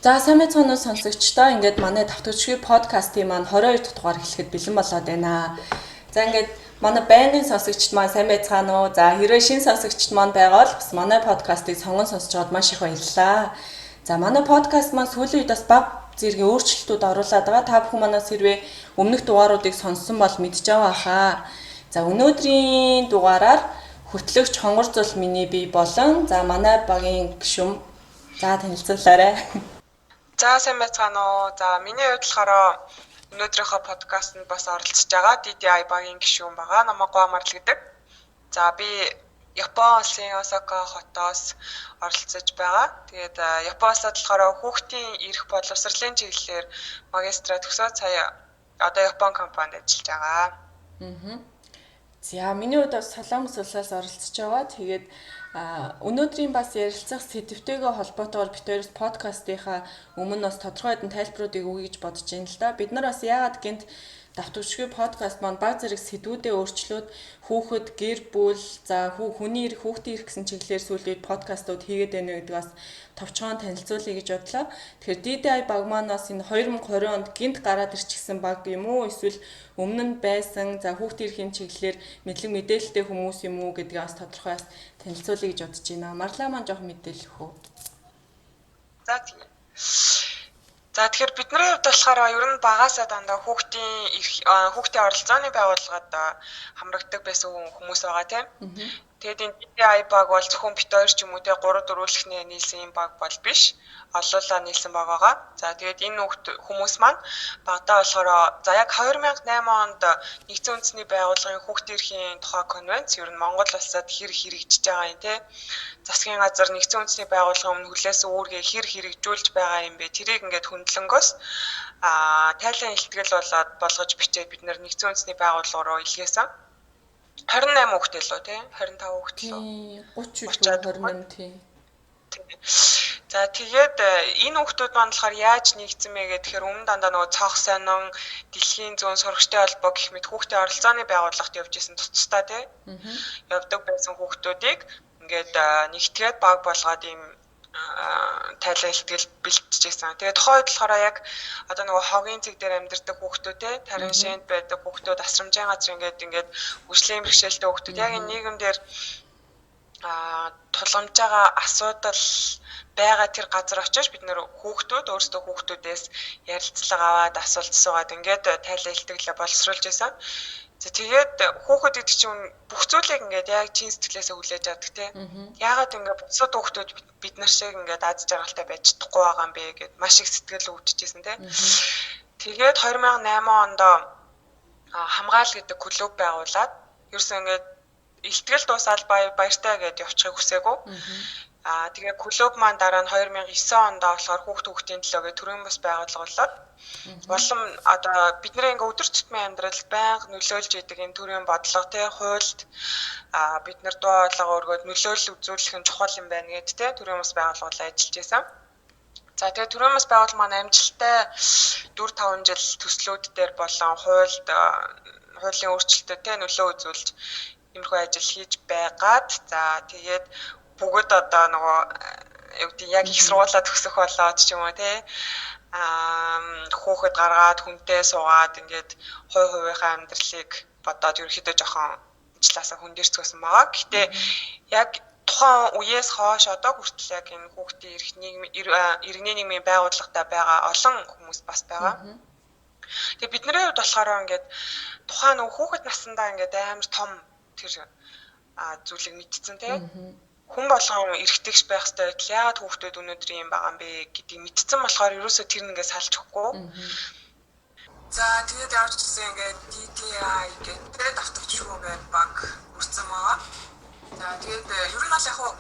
За, сайн байцгаана уу, сонсогчдоо. Ингээд манай Давтагчгүй подкастын маань 22 дахь дугаар эхлэхэд бэлэн болоод байна. За, ингээд манай байнгын сонсогчд маань сайн байцгаана уу? За, хэрвээ шинэ сонсогчд маань байгаа бол бас манай подкастыг сонгон сонсож байгаад маш их баярлалаа. За, манай подкаст маань сүүлийн үед бас баг зэргийн өөрчлөлтүүд оруулаад байгаа. Та бүхэн манаас хэрвээ өмнөх дугааруудыг сонссон бол мэдж байгаа хаа. За, өнөөдрийн дугаараар хөтлөгч Хонгор Зул миний бие болон за манай багийн гишүүн, за, танилцуулаарай. За, сайн байцгаана уу. За, миний хувьд болохоор өнөөдрийнхөө подкастэнд бас оролцож байгаа DDI багийн гишүүн байгаа. Намайг Гуамарл гэдэг. За, би Япон улсын Осака хотоос оролцож байгаа. Тэгээд Япон улсад болохоор хүүхдийн эрх боловсролын чиглэлээр магистраа төгсөөд сая одоо Япон компанид ажиллаж байгаа. За, миний хувьд бас Солонгос улсаас оролцож байгаа. Тэгээд өнөөдрийн бас ярилцах сэдвтэйгээ холбоотойгоор бид хоёроос подкастынхаа өмнө бас тодорхой хэдэн тайлбаруудыг өгье гэж бодож байна л да. Бид нар бас яагаад гэнэт Давтагчгүй подкаст маань баг зэрэг сэдвүүдээ өөрчлөөд хүүхэд, гэр бүл, за хүний эрх, хүүхдийн эрх гэсэн чиглэлээр сүүлийн үед подкастууд хийгээд байна гэдэг бас товчхон танилцуулъя гэж бодлоо. Тэгэхээр DDI баг манаас энэ 2020 онд гэнэт гараад ирчихсэн баг юм уу, эсвэл өмнө нь байсан, за, хүүхдийн эрхийн чиглэлээр мэдлэг мэдээлэлтэй хүмүүс юм уу гэдгийг бас тодорхой бас танилцуулъя гэж бодож байна. Марлаа маань жоохон мэдээлэл өгөх үү? За, тийм. За, тэгэхээр бидний хувьд болохоор ер нь багасаа дандаа хүүхдийн эрх, хүүхдийн оролцооны байгууллагад хамрагддаг байсан хүмүүс байгаа, тийм. Тэгээд энэ DDI баг бол зөвхөн бид хоёр ч юм уу те 3 4 лэхнээ нийлсэн юм баг бол биш. Олуулаа нийлсэн баг байгаа. За, тэгээд энэ хүмүүс маань багадаа болохоор за яг 2008 онд Нэгдсэн Үндэсний Байгууллагын хүүхдийн эрхийн тухай конвенц ер нь Монгол улсад хэр хэрэгжиж байгаа юм те. Засгийн газар Нэгдсэн Үндэсний Байгууллагын өмнө хүлээсэн үүргээ хэр хэрэгжүүлж байгаа юм бэ? Тэрийг ингээд хөндлөнгөөс тайлан илтгэл болоод болгож бичээд бид нар Нэгдсэн Үндэсний Байгууллага руу илгээсэн. 28 хүүхэд лөө тий, 25 хүүхэд лөө. 30 илүү, 28, тий. За, тэгээд энэ хүүхдүүд маань болохоор яаж нэгдсэн бэ гэхээр өмнө дандаа нөгөө цонх сонин, дэлхийн зүүн сурагчтай холбоо гэх мэт хүүхдийн оролцооны байгууллагт явж исэн цуцтай тий. Явдаг байсан хүүхдүүдийг ингээд нэгтгээд баг болгоод ийм тайлан илтгэл бэлтжижсэн. Тэгээ тухайн үед болохоор яг одоо нөгөө хогийн цэг дээр амьдардаг хүүхдүүд те, тарин шээнд байдаг хүүхдүүд, асрамжийн газар ингээд хөгжлийн бэрхшээлтэй хүүхдүүд яг энэ нийгэмдэр тулгамж байгаа асуудал байгаа тэр газар очиж бид нэр хүүхдүүд өөрсдөө хүүхдүүдээс ярилцлага аваад, асуулт асуугаад ингээд тайлан илтгэлээ боловсруулж байсан. За, тэгээд хүүхэд гэдэг чинь бүх зүйлийг ингээд яг чин сэтгэлээсээ хүлээж авдаг те. Яагаад ингээд бусад хүүхдүүд бид нар шиг ингээд аз жаргалтай байж чадахгүй байгаа юм бэ гэд маш их сэтгэл өвдөжсэн те. Тэгээд 2008 онд хамгаал гэдэг клуб байгуулад ерөөсөө ингээд илтгэл дуусаад баяртай гэдээ явчихыг хүсээгүй. Тэгээ клуб маань дараа нь 2009 онд болохоор хүүхд хүүхдийн төлөө гэх төрийн бас байгууллага болоод улам одоо бидний ингээ өдөр тутмын амьдрал байнга нөлөөлж идэг энэ төрийн бодлого те, хуульд бид нар дуу хоолойгоо өргөөд нөлөөлөл үзүүлэх нь чухал юм байна гэд те төрийн бас байгууллагад ажиллаж байсан. За, тэгээ төрийн бас байгууллага маань амжилттай 4 5 жил төслүүд дээр болон хуульд хуулийн өөрчлөлтөд те нөлөө үзүүлж иймэрхүү ажил хийж байгаад, за, тэгээд бүгд одоо нөгөө юу гэдэг, яг их сургуулаа төгсөх болоод ч юм уу те, хүүхэд гаргаад, хүнтэй суугаад ингээд хувь хувийнхаа амьдралыг бодоод ерөнхийдөө жоохон ажилласаа хөндөрцгөөсөн байгаа. Гэтэ яг тухайн үеэс хойш одоо хүртэл яг энэ хүүхдийн эрх, нийгэм, иргэний нийгмийн байгууллагатай байгаа олон хүмүүс бас байгаа. Тэгээ бидний хувьд болохоор ингээд тухайн нөгөө хүүхэд насндаа ингээд амар том тэр зүйлийг мэдсэн те. Хүн болгон эрхтгч байх хэрэгтэй байтал яагаад хүүхдүүд өнөөдөр юм байгаа юм бэ гэдгийг мэдсэн болохоор ерөөсөө тэр нэгээ салж өгөхгүй. За, тэгээд явж ирсэн ингээд DTI гэдэг давтагчгүй гэдэг баг бүрдсэн байгаа. За, тэгээд ер нь бол яг хуу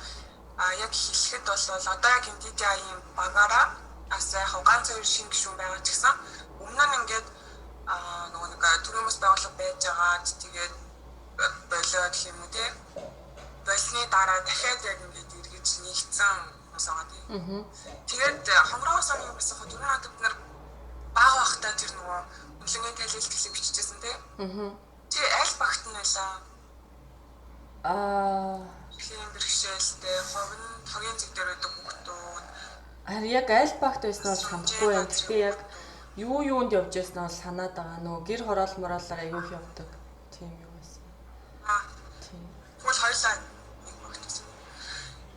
яг хэлэхэд бол одоо яг энэ DTI-ийн багаараа бас яг хуу ганц хоёр шинэ гишүүн байгаа ч гэсэн өмнө нь ингээд нөгөө нэг төрийн бас байгууллага байж байгаад, тэгээд болоод гэх юм уу те, болсны дараа дахиад яг ингээд эргэж нэгдсэн хүмүүс байгаа тийм. Тэгээд хонгороос оны бас яг түрүүн бид нар бага байхдаа тэр нөгөө үнэлгээний тайлал илтгэлийг бичижсэн тийм. Чи аль багт нь байлаа? Эрхийн бэрхшээлтэй, хогн хогийн зэг дээр байдаг хүүхдүүд. Харин яг аль багт байсан бол санахгүй байна. Гэхдээ яг юу юунд явж байсан бол санаад байгаа. Нөгөө гэр хороол мороолоор аягүй их явдаг. Тийм юу байсан. Тийм. Тэгвэл хоёулаа нэг багт байсан.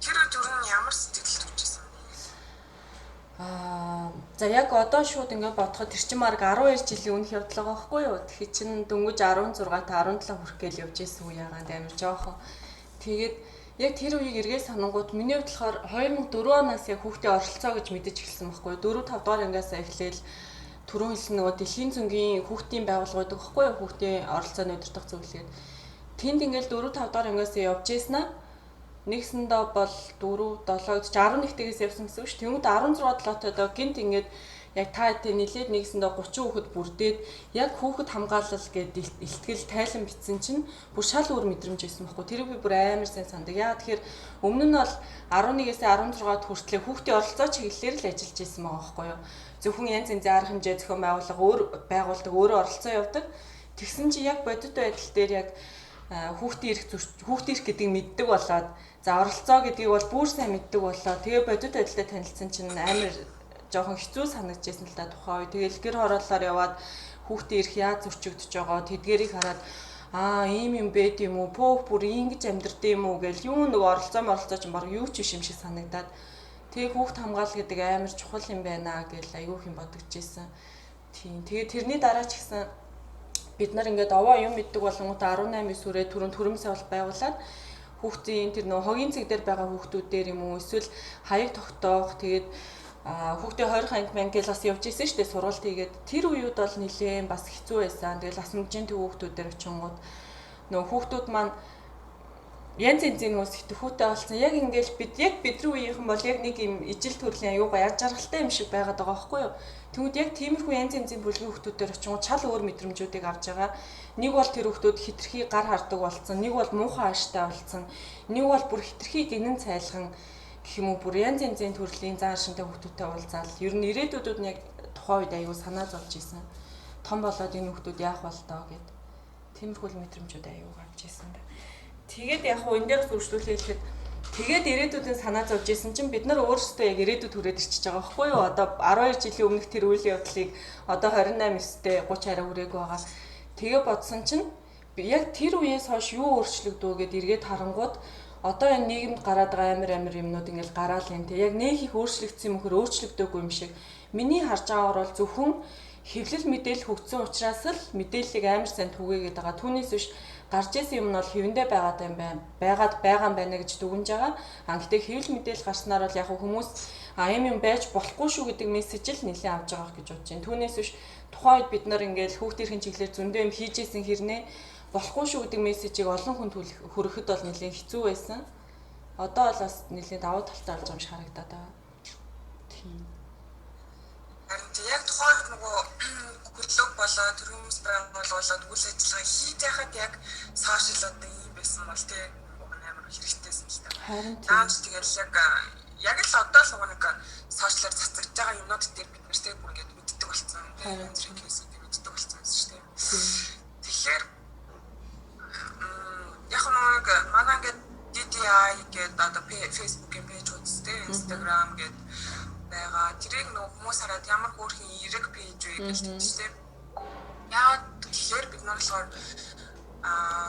Тэр үед ер нь ямар сэтгэл төрж байсан? За яг одоо шууд ингээд бодоход тэр чинь марг 12 жилийн өмнөх явдал байгаа байхгүй юу? Тэгэхэд чинь дөнгөж 16 та 17 хүрэх гээл явж исэн үе яагаад амар жоохон. Тэгээд яг тэр үеийг эргээ санангууд миний хувьд болохоор 2004 оноос яг хүүхдээ оролцоо гэж мэдэж эхэлсэн байхгүй юу? 4 5 дугаар ангиас эхлээл түрүүн хэлсэн нөгөө дэлхийн зөнгийн хүүхдийн байгууллага байдаг байхгүй юу? Хүүхдийн оролцооны удирдах зөвлөлгээд тэнд ингээл 4 5 дугаар ангиас явж ийсэн аа. Нэгсэндээ бол 4 7 гэж 11-тэйгээс явсан гэсэн үг шүү. Тэнгүүд 16 7-тойдоо гинт ингээд яг та хэдий нилээд нэгсэндээ 30 хүүхэд бүрдээд яг хүүхэд хамгаалал гээд илтгэл тайлан бичсэн чинь бүр шал өөр мэдрэмж байсан байхгүй. Тэрийг би бүр амар сайн сандаг. Яагаад тэгэхээр өмнө нь бол 11-ээс 16-д хүртлээр хүүхдийн оролцоо чиглэлээр л ажиллаж исэн байгаа байхгүй юу. Зөвхөн янз янзын арга хэмжээ зохион байгууллага өөр байгуулдаг, өөрөө оролцоо явдаг. Тэгсэн чи яг бодит байдал дээр яг хүүхдийн эрх хүүхдийн эрх гэдгийг мэддэг болоод за оролцоо гэдгийг бол бүр сайн мэддэг болоо. Тэгээ бодит байдалтай танилцсан чинь амар жоохон хэцүү санагдчихсэн л да тухайн үе. Тэгэл гэр хорооллоор яваад хүүхдийн эрх яаж зөрчигдөж байгаа тэдгэрийг хараад аа ийм юм байд юм уу? Пөөх бүр ингэж амьдрд юм уу гэл юу нэг оролцоо моролцоо ч баг юу ч биш юм шиг санагдаад тэгээ хүүхд хамгаал гэдэг амар чухал юм байна гэл айгүй юм бодогдчихсэн. Тийм. Тэгээ тэрний дараа ч гэсэн бид нар ингээд овоо юм мэддэг болонгуудаа 18 9 үрээ түрүүн төрөм савл байгуулад хүүхдийн тэр нөө хогийн цэг дээр байгаа хүүхдүүдээр юм уу эсвэл хаяг тогтоох тэгээд хүүхдээ 20 анги мангил бас явж исэн шүү дээ сургалт хийгээд тэр үеуд бол нэлээд бас хэцүү байсан. Тэгэл асамжийн төв хүүхдүүдээр очингууд нөө хүүхдүүд маань янз янзын нөгөө сэтгхүүтэй болсон. Яг ингээл бид яг бидний үеийнхэн бол яг нэг юм ижил төрлийн аюу гоо жаргалтай юм шиг байгаад байгаа байхгүй юу? Тэнгүүд яг тиймэрхүү янз янзын бүлгийн хүүхдүүдээр очингууд чал өөр мэдрэмжүүдийг авч байгаа. Нэг бол тэр хүүхдүүд хитрхи гар хардаг болсон, нэг бол муухай ааштай болсон, нэг бол бүр хитрхи гинэн цайлган гэх юм уу бүр янз янзын төрлийн зан шинтэй хүүхдүүдтэй уулзаал. Ер нь ирээдүйдүүд нь яг тухайн үед аюу санаа зовж исэн. Том болоод энэ хүүхдүүд яах бол тоо гэд. Тиймэрхүү мэдрэмжүүд аюу авч исэн да. Тэгээд яг хуу энэ дээрс үргэлжлүүлээ хэлэхэд тэгээд ирээдүйдийн санаа зовж исэн чинь бид нар өөрсдөө яг ирээдүйд хүрээд ирчихэж байгаа байхгүй юу? Одоо 12 жилийн өмнөх тэр үйл явдлыг одоо 28 9-тэй 30 хараа хүрээгүй байгаа. Тэгээ бодсон чинь яг тэр үеэс хойш юу өөрчлөгдөө гэд эргээд харангууд одоо энэ нийгэмд гараад байгаа амар амар юмнууд ингээл гараал юм те. Яг нэх их өөрчлөгдсөн юм хөр өөрчлөгдөөгүй юм шиг. Миний харж байгаагаар бол зөвхөн хэвлэл мэдээлэл хөгжсөн учраас л мэдээллийг амар сайн түгээгээд байгаа. Түүнээс биш гарч исэн юм нь бол хэвэндээ байгаад юм байна. Байгаад байгаа юм байна гэж дүгнж байгаа. А гэтээ хэвлэл мэдээлэл гарснаар бол яг хүмүүс а юм юм байж болохгүй шүү гэдэг мессеж л нэлээд авч байгаа гэж бодож байна. Түүнээс биш тухайн үед бид нар ингээл хүүхдийн эрхийн чиглэлээр зөндөө юм хийж исэн хэрнээ болохгүй шүү гэдэг мессежийг олон хүнд хүрэхэд бол нэлээд хэцүү байсан. Одоо бол бас нэлээд давуу талтай болж байгаа юм шиг харагдаад байгаа. Тийм. Харин яг тухайн үед нөгөө клуб болоо төрийн хүмүүс байгууллагууд үйл ажиллагаа хийж байхад яг сошиал одоо ийм байсан бол тий амар хэрэгтэйсэн л та. Харин тийм. Даанч тэгэл яг л одоо л нөгөө нэг сошиалар цацагдж байгаа юмнууд дээр бид нар тий бүр ингэж мэддэг болсон. Тий янз бүрийн кейсүүдийг мэддэг болсон юм шүү дээ. Тэгэхээр яг нэг манай ингээд DDI гэдэг одоо Facebook-ийн пэйж үзтээ Instagram гэдэг байгаа. Тэрийг нөгөө хүмүүс хараад ямар хөөрхөн эерэг пэйж вэ гэж тэгж тээ. Яагаад тэгэхээр бид нар болохоор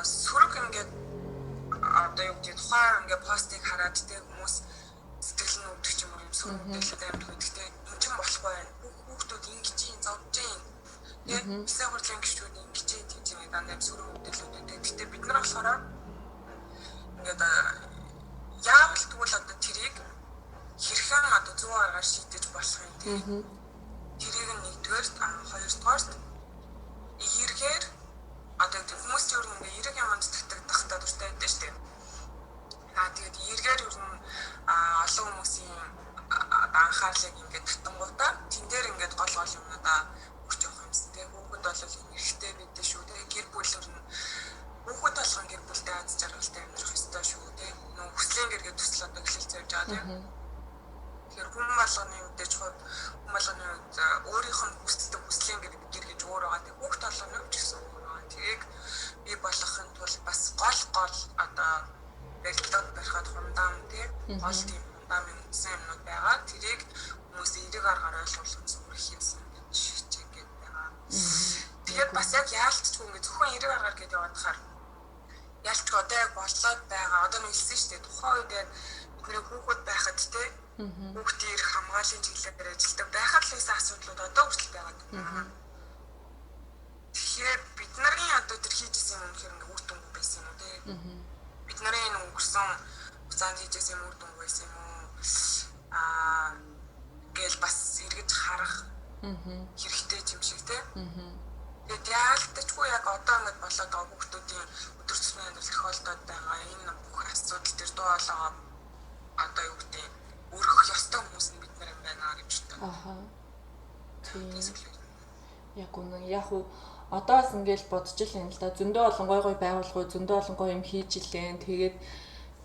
сөрөг ингээд одоо юу гэдэг тухайн ингээд постыг хараад тээ хүмүүс сэтгэл нь өвдөх юм уу юм сөрөг мэдээлэл амар өгдөг тээ. Энэ ч болохгүй байна. Бүх хүүхдүүд ингэж юм зовж юм. Тэ бисаа хурлын гишүүд ингэж юм тийж юм дандаа сөрөг мэдээлэлүүд өгдөг. Гэтэ бид нар болохоор ингээд яавал тэгвэл одоо тэрийг хэрхэн одоо зүүн аргаар шийдэж болох юм тий. Тэрийг нь нэгдүгээр, хоёрдугаарт эргээр одоо хүмүүс ч ер нь ингээ эерэг юмд татагдахтай дуртай байдаг шүү дээ. Аа тэгээд эргээр ер нь олон хүмүүсийн анхаарлыг ингээд татангуудаа тэн дээр ингээд гол гол юмнуудаа өгч явах юмсан тий. Хүүхэд бол юм эрхтэй байдсан шүү тий. Гэр бүл ер нь хүүхэд болгон гэр бүлтэй аз жаргалтай амьдрах ёстой шүү тий. Нөө хүслийн гэргээ төсөл одоо эхлэл завж байгаа тий. Тэгэхээр хүн болгоны мэдээж хүн болгоны хувьд өөрийнх нь хүсдэг хүслийн гэр гэж өөр байгаа. Тэг хүүхд болгоны хувьд ч гэсэн өөр байгаа. Тэрийг бий болгохын тулд бас гол гол одоо барилга барихад хундаан тий гол тийм фундамент үндсэн юмнууд байгаа. Тэрийг хүмүүс эерэг аргаар ойлгуулах зүгээр хийсэн гэж хичээгээд байгаа. Тэгээд бас яг яалтчгүй ингээ зөвхөн эерэг аргаар гэдээ яваад хахаар ялчгүй одоо яг болоод байгаа. Одоо нэг хэлсэн шүү дээ. Тухайн үед яг бидний хүүхэд байхад те хүүхдийн эрх хамгааллын чиглэлээр ажилладаг байхад л байсан асуудлууд одоо хүртэл байгаа. Тэгэхээр бид нарын одоо тэр хийж исэн юм үнэхээр ингээ үр дүнгүй байсан юм уу те. Бид нарын энэ өнгөрсөн хугацаанд хийж исэн юм үр дүнгүй байсан юм уу? Аа гээл бас эргэж харах хэрэгтэй юм шиг те. Тэгээд яалтчгүй яг одоо ингэж болоод байгаа хүүхдүүдийн өдөр тутмын амьдрал тохиолдоод байгаа энэ бүх асуудал төр дуу хоолойгоо одоо юу гэдэг өргөх ёстой хүмүүс нь бид нар юм байна гэж боддог. Аха. Тийм. Яг үнэн. Яг уу одоо бас ингээл бодож л юм л да. Зөндөө олон гой гой байгууллагууд зөндөө олон гой юм хийж илэн. Тэгээд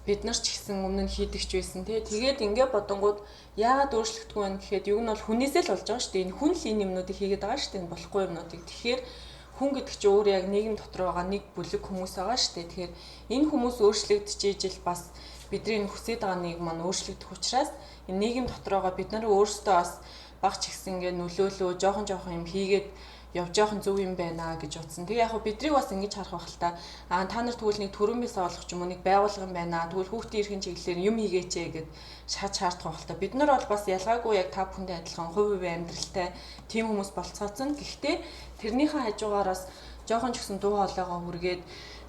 бид нар ч гэсэн өмнө нь хийдэг ч байсан тий. Тэгээд ингээ бодонгууд яагаад өөрчлөгдөхгүй байна гэхэд юу нь бол хүнээсээ л болж байгаа шүү дээ. Энэ хүн л энэ юмнуудыг хийгээд байгаа шүү дээ. Энэ болохгүй юмнуудыг. Тэгэхээр хүн гэдэг чинь өөр яг нийгэм дотор байгаа нэг бүлэг хүмүүс байгаа шүү дээ. Тэгэхээр энэ хүмүүс өөрчлөгдөж ижил бас бидний энэ хүсэж байгаа нийгэм маань өөрчлөгдөх учраас энэ нийгэм дотор байгаа бид нар өөрсдөө бас баг ч гэсэн ингээ нөлөөлөө жоохон жоохон юм хийгээд явж явах нь зөв юм байна гэж утсан. Тэгээ яг хөө бидрийг бас ингэж харах байх л та. Аа та нар тэгвэл нэг төрөмбис олох ч юм уу нэг байгууллага юм байна. Тэгвэл хүүхдийн эрхийн чиглэлээр юм хийгээч гэд шат шаардах байх л та. Бид нар бол бас ялгаагүй яг та бүхэндээ адилхан хувь хувийн амьдралтай тийм хүмүүс болцооцсон. Гэхдээ тэрнийхээ хажуугаараас жоохон ч гэсэн дуу хоолойгоо хүргээд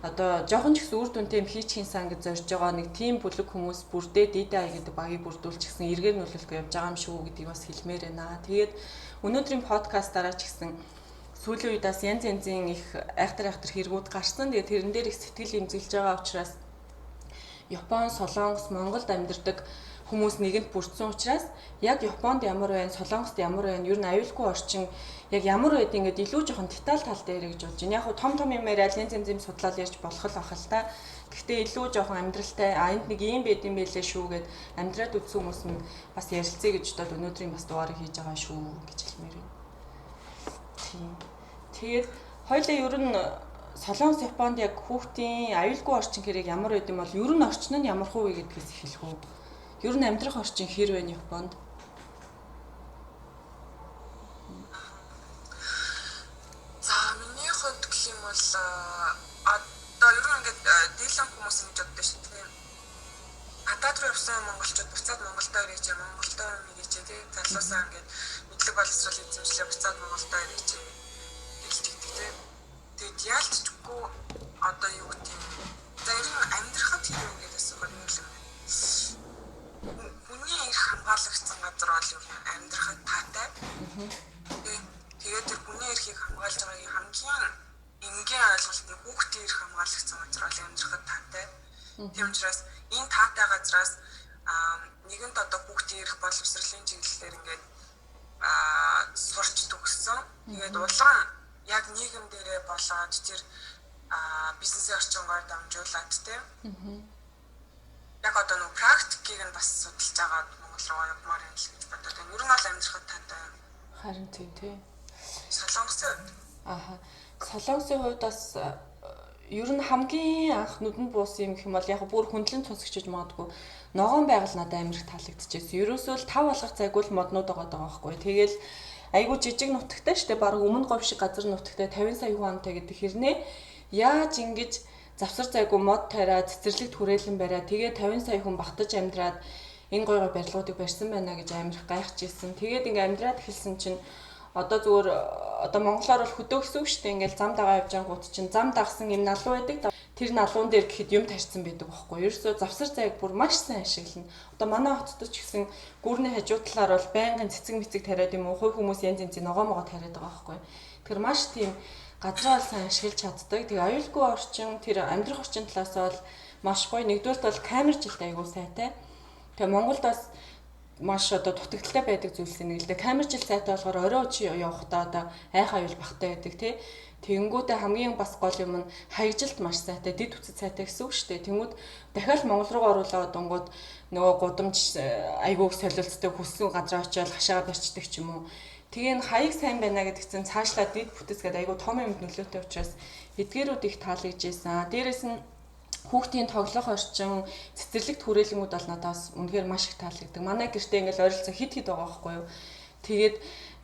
одоо жоохон ч гэсэн үр дүнтэй юм хийчихин сан гэж зорж байгаа нэг тийм бүлэг хүмүүс бүрдээ DDI гэдэг багийг бүрдүүлчихсэн эргээр нөлөөлөх явж байгаа юм шүү гэдгийг бас хэлмээр байна. Тэгээд өнөөдрийн подкастаараа ч гэсэн сүүлийн үед бас янз янзын их айхтар айхтар хэрэгүүд гарсан. Тэгээд тэрэн дээр их сэтгэл эмзэглэж байгаа учраас Япон, Солонгос, Монголд амьдардаг хүмүүс нэгэнт бүрдсэн учраас яг Японд ямар байна, Солонгост ямар байна, ер нь аюулгүй орчин яг ямар байд ингээд илүү жоохон деталь тал дээр гэж бодож байна. Яг хөө том том юм яриад янз янз юм судлаад ярьж болох л ах л та. Гэхдээ илүү жоохон амьдралтай а энд нэг ийм байд юм байлээ шүү гэд амьдраад үзсэн хүмүүс нь бас ярилцъя гэж бодоод өнөөдрийн бас дугаарыг хийж байгаа шүү гэж хэлмээр байна. Тийм. Тэгээд хоёлаа ер нь Солонгос Японд яг хүүхдийн аюулгүй орчин хэрэг ямар байд юм бол ер нь орчин нь ямар хуу вэ гэдгээс эхэлэх үү? Ер нь амьдрах орчин хэр вэ Японд? За миний хувьд гэх юм бол одоо ер нь ингээд дийлэн хүмүүс ингэж боддог шүү дээ. Гадаад руу явсан монголчууд буцаад Монголдо ирээч, Монголдо юм хийгээч тий. Залуусаа ингээд мэдлэг боловсрол эзэмшлээ буцаад Монголдо ирээч гэж тэгдэг тий. Тэгээд яалтчгүй одоо юу гэдэг юм. За ер нь амьдрахад хэр вэ гэдэг асуухад нэг юм байна. Хүний эрх хамгаалагдсан газар бол ер нь амьдрахад таатай. Тэгээд тэр хүний эрхийг хамгаалж байгаагийн хамгийн энгийн ойлголт нь хүүхдийн эрх хамгаалагдсан газар бол амьдрахад таатай. Тийм учраас энэ таатай газраас нэгэнт одоо хүүхдийн эрх боловсролын чиглэлээр ингээд сурч төгссөн. Тэгээд улам яг нийгэм дээрээ болоод тэр бизнесийн орчингоор дамжуулаад тийм. Яг одоо нөгөө практикийг нь бас судалж агаад Монгол руу явмаар юм л гэж бодоод байна. Ер нь бол амьдрахад таатай. Харин тийм тий. Солонгосын хувьд. Аха. Солонгосын хувьд бас ер нь хамгийн анх нүдэнд буусан юм гэх юм бол яг бүр хөндлөн тунсагч гэж магадгүй ногоон байгаль надад амар их таалагдчихсэн. Ерөөсөө л тав болгох зайгүй л моднууд байгаа даа байхгүй. Тэгэл айгуу жижиг нутагтай штэ баг өмнө говь шиг газар нутагтай 50 сая хүн амтай гэдэг хэрнээ яаж ингэж завсар зайгүй мод тариа цэцэрлэгт хүрээлэн бариа тэгээ 50 сая хүн багтаж амьдраад энэ гой гой барилгуудыг барьсан байна гэж амар их гайхаж ирсэн. Тэгээд ингээ амьдраад эхэлсэн чинь одоо зүгээр одоо монголоор бол хөдөө гэсэн үг шүү дээ. Ингээл зам дагаа явж байгаа гут чинь зам дагсан юм налуу байдаг. Тэр налуун дээр гэхэд юм тарьсан байдаг байхгүй. Ерөөсөө завсар зайг бүр маш сайн ашиглана. Одоо манай хотод ч гэсэн гүрний хажуу талаар бол байнгын цэцэг мэцэг тариад юм уу, хувь хүмүүс янз янзын ногоо могоо тариад байгаа байхгүй. Тэгэхээр маш тийм газраа бол сайн ашиглаж чаддаг. Тэгээ аюулгүй орчин, тэр амьдрах орчин талаас бол маш гоё. Нэгдүгээрт бол камержилт айгүй сайтай. Тэгээ Монголд бас маш одоо дутагдaltaй байдаг зүйлс нэг л дээ. Камержил сайтай болохоор орой чи явахдаа одоо айх аюул багтай байдаг тий. Тэнгүүтээ хамгийн бас гол юм нь хаягжилт маш сайтай, дэд үцэд сайтай гэсэн үг шүү дээ. Тэнгүүд дахиад Монгол руу оруулаад онгууд нөгөө гудамж айгууг солилцдог хүссэн газар очиод хашаага барьцдаг ч юм уу. Тэгээ энэ хаяг сайн байна гэдэг чинь цаашлаа дэд бүтэц гэдэг айгуу том юмд нөлөөтэй учраас эдгээрүүд их таалагдж байсан. Дээрээс нь Хүүхдийн тоглох орчин, цэцэрлэгт хүрээлэнгүүд бол надаас үнэхээр маш их таалагддаг. Манай гэртээ ингээл ойролцоо хит хит байгаа байхгүй юу. Тэгээд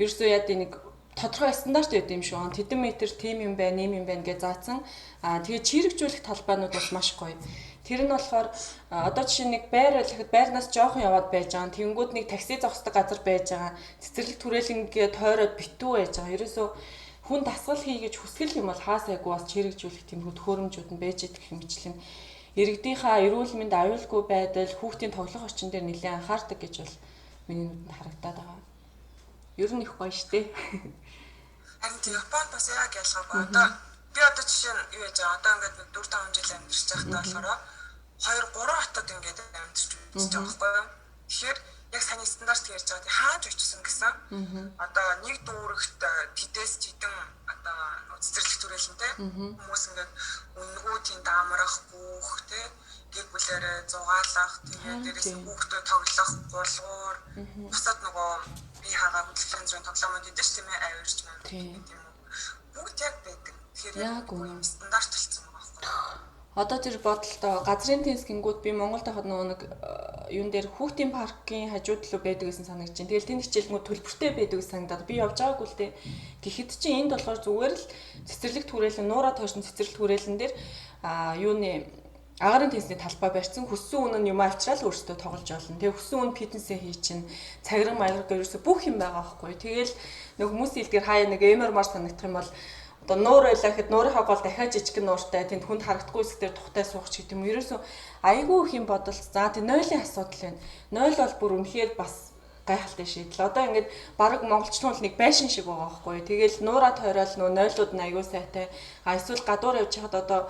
ерөөсөө яа гэдэг нэг тодорхой стандарт байд юм шүү. Тэдэн метр тийм юм байна, ийм юм байна гэж заасан. Аа тэгээд чирэгжүүлэх талбайнууд бас маш гоё. Тэр нь болохоор одоо жишээ нэг байр байлахад байрнаас жоохон яваад байж байгаа. Тэнгүүд нэг такси зогсдог газар байж байгаа. Цэцэрлэг түрээлэнгээ тойроод битүү байж байгаа. Ерөөсөө хүн дасгал хий гэж хүсгэл юм бол хаасайгүй бас чирэгжүүлэх тийм төхөөрөмжүүд нь байж идэх хэмжлэн иргэдийнхаа эрүүл мэнд, аюулгүй байдал, хүүхдийн тоглох орчин дээр нэлээд анхаардаг гэж бол миний нүдэнд харагдаад байгаа. Ер нь их гоё штэ. Харин тийм Японд бас яг ялгаагүй. Одоо би одоо жишээ нь юу яаж байгаа. Одоо ингээд нэг 4 5 жил амьдарч байхдаа болохоор 2 3 хотод ингээд амьдарч үзэж байгаа байхгүй юу? Тэгэхээр яг саний стандарт ярьж байгаа. Хаач очсон гэсэн. Одоо нэг дүүрэгт тэдээс тэдэн одоо цэцэрлэг түрээлэнтэй хүмүүс ингээд үнгүү тэнд амрах, гүүх те гэр бүлээрээ зугаалах, тэгээд дээрээс хүүхдээ тоглох, гулгуур, бусад нөгөө бие хагаа хөдөлгөх янз бүрийн тоглоомууд идэв ш тийм ээ, авирч мэн гэдэг юм уу. Бүгд яг байдаг. Тэгэхээр яг үнэн стандарт болсон байгаа байхгүй юу? Одоо тэр бодолтой газрын тенс гингүүд би Монголд байхад нөгөө нэг юун дээр хүүхдийн паркийн хажууд лөө байдаг гэсэн санагдаж байна. Тэгэл тэнд хичээлгүүд төлбөртэй байдаг гэсэн санагдаад би явж байгаагүй л дээ. Тэгэхэд чинь энд болохоор зүгээр л цэцэрлэг түрээлэн нуураа тойрсон цэцэрлэг түрээлэн дээр а юуны агарын тенсний талбай барьсан, хүссэн үнэн юм авчраад өөрсдөө тоглож олно. Тэгээ хүссэн үн фитнесээ хий чинь цагиран маягар ерөөсө бүх юм байгаа байхгүй. Тэгэл нэг хүмүүсийн хэлдгээр хаяа нэг эмэр мар санагдах юм бол одоо нуур байлаа гэхэд нуурынхаа гол дахиад жижигхэн нууртай тэнд хүнд харагдахгүй хэсгээр тухтай суух ч гэдэг юм. Ерөөсөө айгүй их юм бодолц. За тэг нойлын асуудал байна. Нойл бол бүр үнэхээр бас гайхалтай шийдэл. Одоо ингээд баг монголчууд бол нэг байшин шиг байгаа байхгүй. Тэгэл нуураа тойрол нөө нойлууд нь айгүй сайтай. А эсвэл гадуур явж хахад одоо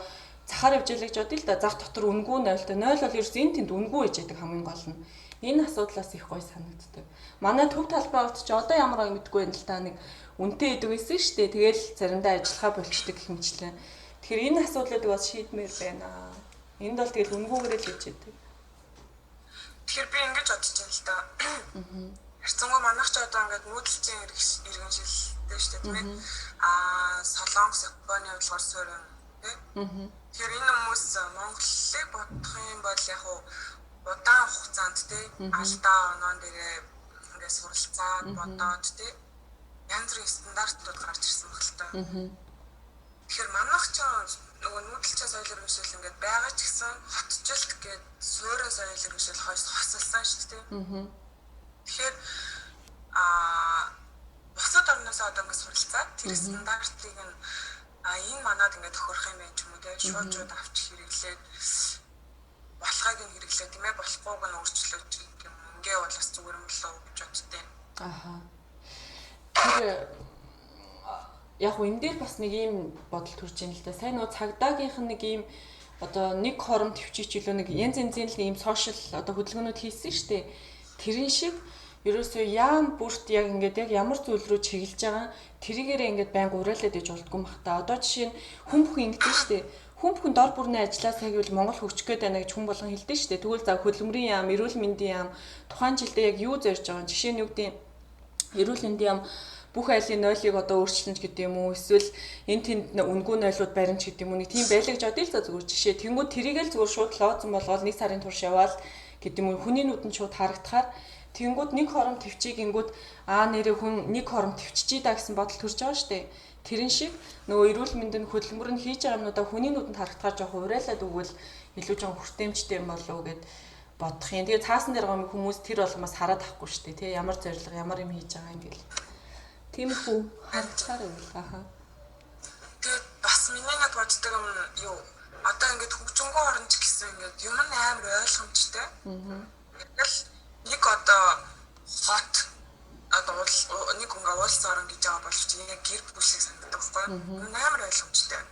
захаар явж ялээ гэж бодъё л да. Зах дотор үнгүй нойлтой. Нойл бол ерөөс энэ тэнд үнгүй байж байдаг хамгийн гол нь. Энэ асуудлаас их гоё санагддаг. Манай төв талбай урд чи одоо ямар байгааг мэдэхгүй байна л та, нэг үнэтэй идэг байсан шүү дээ. Тэгэл заримдаа ажиллахаа болчдөг гэх мэтчлэн. Тэгэхээр энэ асуудлуудыг бас шийдмээр байна. Энд бол тэгэл үнгүүгээрээ л хийж идэг. Тэгэхээр би ингэж бодож байна л да. Харьцангуй манайх ч одоо ингээд нүүдэлчин иргэншилтэй шүү дээ, тийм ээ. Аа Солонгос, Японы хувьд суурин тий. Тэгэхээр энэ хүмүүс Монголыг бодох юм бол яг уу удаан хугацаанд тий алдаа оноон дээрээ ингээд суралцаад бодоод тий янз бүрийн стандартууд гарч ирсэн баг л та. Тэгэхээр манайх ч нөгөө нүүдэлчин соёл иргэншил ингээд байгаа ч гэсэн хотжилт гээд суурин соёл иргэншил хойш хосолсон шүү дээ. Тэгэхээр бусад орноос одоо ингээд суралцаад тэр стандартыг нь энэ манад ингээд тохирох юм байна ч юм уу те шуучууд авч хэрэглээд болохыг нь хэрэглээ тийм ээ, болохгүйг нь өөрчлөөч гэх юм. Ингээ бол бас зүгээр юм болоо гэж боддیں۔ Аха. Тэр яг энэ дээр бас нэг ийм бодол төрж ийн л да. Сайн нөгөө цагдаагийнх нь нэг ийм одоо нэг хором төвчиж илүү нэг янз янзын л ийм сошиал одоо хөдөлгөөнүүд хийсэн шүү дээ. Тэрэн шиг ерөөсөө яам бүрт яг ингээд яг ямар зүйл рүү чиглэж байгаа тэрийгээрээ ингээд байнга уриалаад иж болдгоо юм бах та. Одоо жишээ нь хүн бүхэн ингэдэж шүү дээ. Хүн бүхэн дор бүрний ажиллаа сайгвал Монгол хөгжих гээд байна гэж хүн болгон хэлдэж шүү дээ. Тэгвэл за хөдөлмөрийн яам, эрүүл мэндийн яам тухайн жилдээ яг юу зорж байгаа юм? Жишээ нь юу гэдэг эрүүл мэндийн яам бүх айлын нойлыг одоо өөрчилнө гэдэг юм уу? Эсвэл энэ тэнд үнгүй нойлууд барина ч гэдэг юм уу? Нэг тийм байлаа гэж бодъё л за зүгээр жишээ. Тэнгүүд тэрийг л зүгээр шууд лооцсон болгоод нэг сарын турш яваал гэдэг юм уу? Хүний нүдэнд шууд харагдахаар тэнгүүд нэг хором төвчийг ингүүд аа нэрээ хүн нэг хором төвччихье да гэсэн бодол төрж байгаа штэ. Тэрэн шиг нөгөө эрүүл мэнд нь хөдөлмөр нь хийж байгаа юмнуудаа хүний нүдэнд харагдахаар жоохон уриалаад өгвөл илүү жоохон хүртээмжтэй юм болов уу гэд бодох юм. Тэгээ цаасан дээр байгаа хүмүүс тэр болгомоос хараад авахгүй штэ тий. Ямар зорилго, ямар юм хийж байгаа юм гэл. Тиймэрхүү харагдахаар байвал аха. Тэгээд бас миний нэг боддог юм юу одоо ингээд хөгжингөө оронч гэсэн ингээд юм нь амар ойлгомжтой. Яг л нэг одоо хот одоо нэг ингээ улс орон гэж байгаа боловч яг гэр бүл шиг санагддаг байхгүй юу? Амар ойлгомжтой.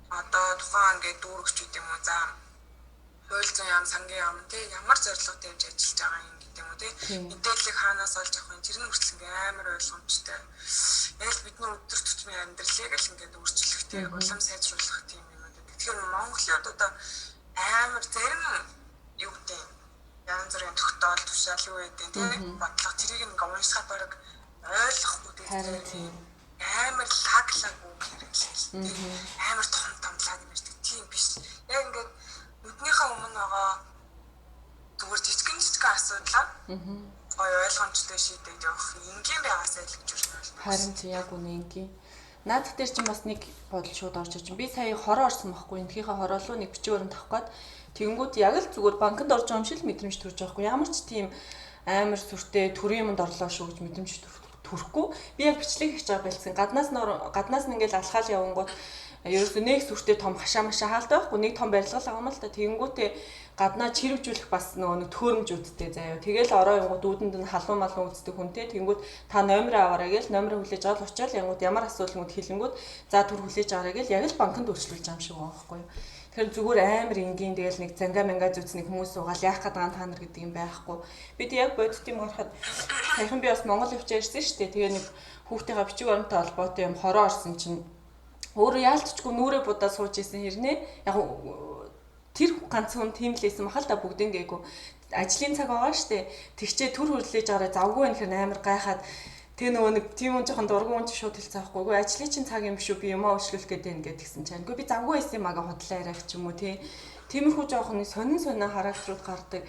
Одоо тухайн ингээд дүүрэгч үү юм уу, за хууль зүйн яам, сангийн яам тий ямар зорилго тавьж ажиллаж байгаа юм гэдэг юм уу тий мэдээллийг хаанаас олж авах юм, тэр нь хүртэл ингээ амар ойлгомжтой. Яг л бидний өдөр тутмын амьдралыг л ингээд өөрчлөх тий улам сайжруулах тийм юм уу. Тэгэхээр Монголын одоо амар зарим юу гэдэг янз бүрийн тогтоол тушаал юу гэдэг тий бодлого тэрийг ингээ уншихаар баг ойлгохгүй тий амар лаг лаг үг хэрэглээл тий амар том том лаг юм ярьдаг тийм биш. Яг ингээд Гоё ойлгомжтой шийдээд явах энгийн байгаасаа л гэж байна. Харин чи яг үнэ энгийн. Наадах дээр чинь бас нэг бодол шууд орж ирж. Би сая хороо орсон байхгүй. Энхийнхээ хороолуу нэг бичиг баримт авах гээд тэгэнгүүт яг л зүгээр банкнд орж байгаа юм шиг л мэдрэмж төрж байгаа байхгүй. Ямар ч тийм амар сүртэй төрийн юмд орлоо шүү гэж мэдрэмж төрөхгүй. Би яг бичлэг хийж байгаа байлсан. Гаднаас нь ингээл алхаал явангууд ерөөсөө нэг сүртэй том хашаа машаа хаалтай байхгүй, нэг том барилга л байгаа юм л та. Тэгэнгүүтээ гаднаа чирвжүүлэх бас нөгөө нэг төөрөмжүүдтэй заяа. Тэгэл ороо янгууд үүдэнд нь халуун малуун үздэг хүнтэй. Тэгэнгүүт та номероо аваарай гэж номероо хүлээж аваад очиод янгууд ямар асуудалгууд хэлэнгүүд за түр хүлээж аваарай гэж яг л банкнд өөрчлүүлж байгаа юм шиг байгаа байхгүй юу. Тэгэхээр зүгээр амар энгийн тэгэл нэг зангаа мангаа зүтс нэг хүмүүс суугаал яах гээд байгаа та нар гэдэг юм байхгүй. Бид яг бодит юм гарахад саяхан би бас Монгол явчаа ирсэн шүү дээ. Тэгээ нэг хүүхдийнхаа бичиг баримттай холбоотой юм хороо орсон чинь өөрөө яалтчгүй нүрээ будаа сууж исэн хэрнээ яг тэр ганц хүн тийм л байсан бахал та бүгдэн гээгүй ажлын цаг байгаа штэ. Тэгчээ төр хөрлөж байгаараа завгүй байх хэрэг амар гайхаад тэгээ нөгөө нэг тийм хүн жоохон дургуун хүн чи шууд хэлсэн байхгүй. Үгүй ажлын чинь цаг юм шүү, би юмаа өөрчлөх гээд байна гэдгсэн чинь. Үгүй би завгүй байсан юм ага худлаа яриах ч юм уу тий. Тиймэрхүү жоохон сонин сонин характерууд гардаг.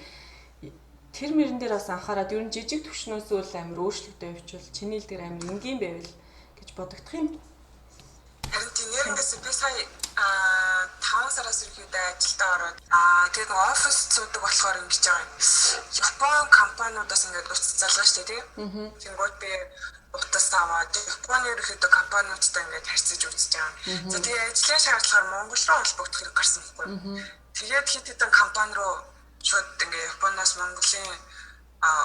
Тэр мөрөн дээр бас анхаарад ер нь жижиг төвшнөөс үл амар өөрчлөгдөв явуучвал чиний л дээр амар энгийн байвал гэж бодогдох юм. Харин тийм нэрнээс би сая 5 сараас ерөөдөө ажилдаа ороод тэгээд нэг офис зүүдэг болохоор ингэж байгаа юм. Япон компаниудаас ингээд утас залгаа штэ тий. Тэнгүүд би утас аваад Японы ерөөдөө компаниудтай ингээд харьцаж үзэж байгаа. За тэгээ ажлын шаардлагаар Монгол руу холбогдох хэрэг гарсан байхгүй. Тэгээд хэд хэдэн компани руу шууд ингээд Японоос Монголын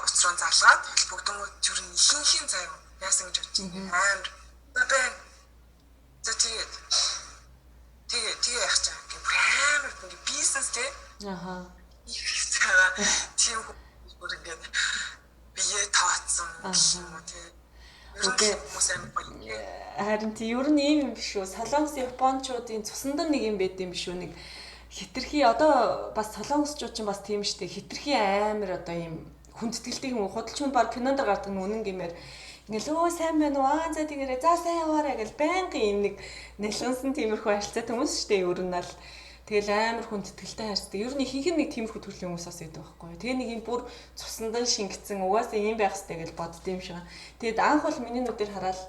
утас руу залгаад холбогдонгууд зүр нь ихэнх нь заяа яасан гэж бодчих. Амар бэ. За тэгээд тэгээ тэгээ яах чам гэх бүр амар ингээ бизнес те. Аха. Тийм бүр ингээд бие тооцсон гэх юм уу те. Үгүй хүмүүс амар гоё. Харин тий ер нь ийм юм биш үү? Солонгос японочдын цусанд нэг юм байд юм биш үү? Нэг хитрхи одоо бас солонгосчууд ч бас тийм штэ. Хитрхи амар одоо ийм хүндэтгэлтэй юм уу? Худалч хүн баг кинонд гардаг нь үнэн гэмээр ингээл өө сайн байна уу? Аа за тэгээрэй. За сайн яваарай гэл байнгын юм нэг нялгансан тиймэрхүү харилцаатай хүмүүс штэ ер нь аль. Тэгэл амар хүндэтгэлтэй харьцдаг. Ер нь ихэнх нь нэг тиймэрхүү төрлийн хүмүүс бас идэв байхгүй юу. Тэгээ нэг юм бүр цусандан шингэцэн угаасаа ийм байх хэрэгтэй гэж бодд юм шиг. Тэгээд анх бол миний нүдээр хараад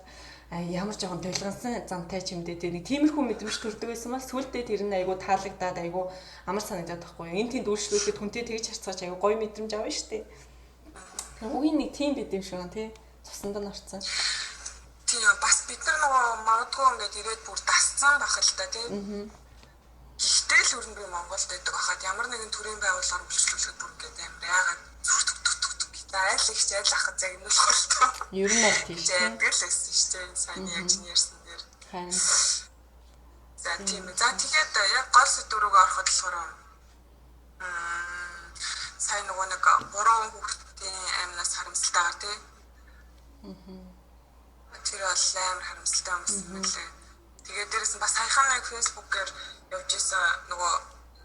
ямар жоохон толгонсон замтай ч юм дээ. Тэгээ нэг тиймэрхүү мэдрэмж төрдөг байсан бол сүүлдээ тэр нь айгу таалагдаад айгу амар санагдаад байхгүй юу. Энэ тэнд үйлчлүүлэхэд хүнтэй тэгж харьцаж айгу гоё мэдрэмж авна штэ. Угийн нэг тийм байд юм шиг байна тий. Цусанд нь орцсон. Тийм бас бид нар нөгөө магадгүй ингээд ирээд бүр дасцсан байх л та тий. Гэхдээ л өрн би Монголд байдаг байхад ямар нэгэн төрийн байгууллагаар үйлчлүүлэхэд бүр ингээд амар яагаад зүрх түк түк түк түк гэж айл их айл ахад загнуулах л тоо. Ер нь бол тийм шүү. Тэгэл байсан шүү дээ. Сайн яг чиний ярьсан дээр. Харин. За тийм ээ. За тэгээд яг гол сэдв рүүгээ ороход болохоор сайн нөгөө нэг 3 хүүхдийн амнаас харамсалтайгаар тий. Тэр бол амар харамсалтай юм байсан мэлээ. Тэгээд дээрэс нь бас саяхан нэг фэйсбүүкээр явж исэн нөгөө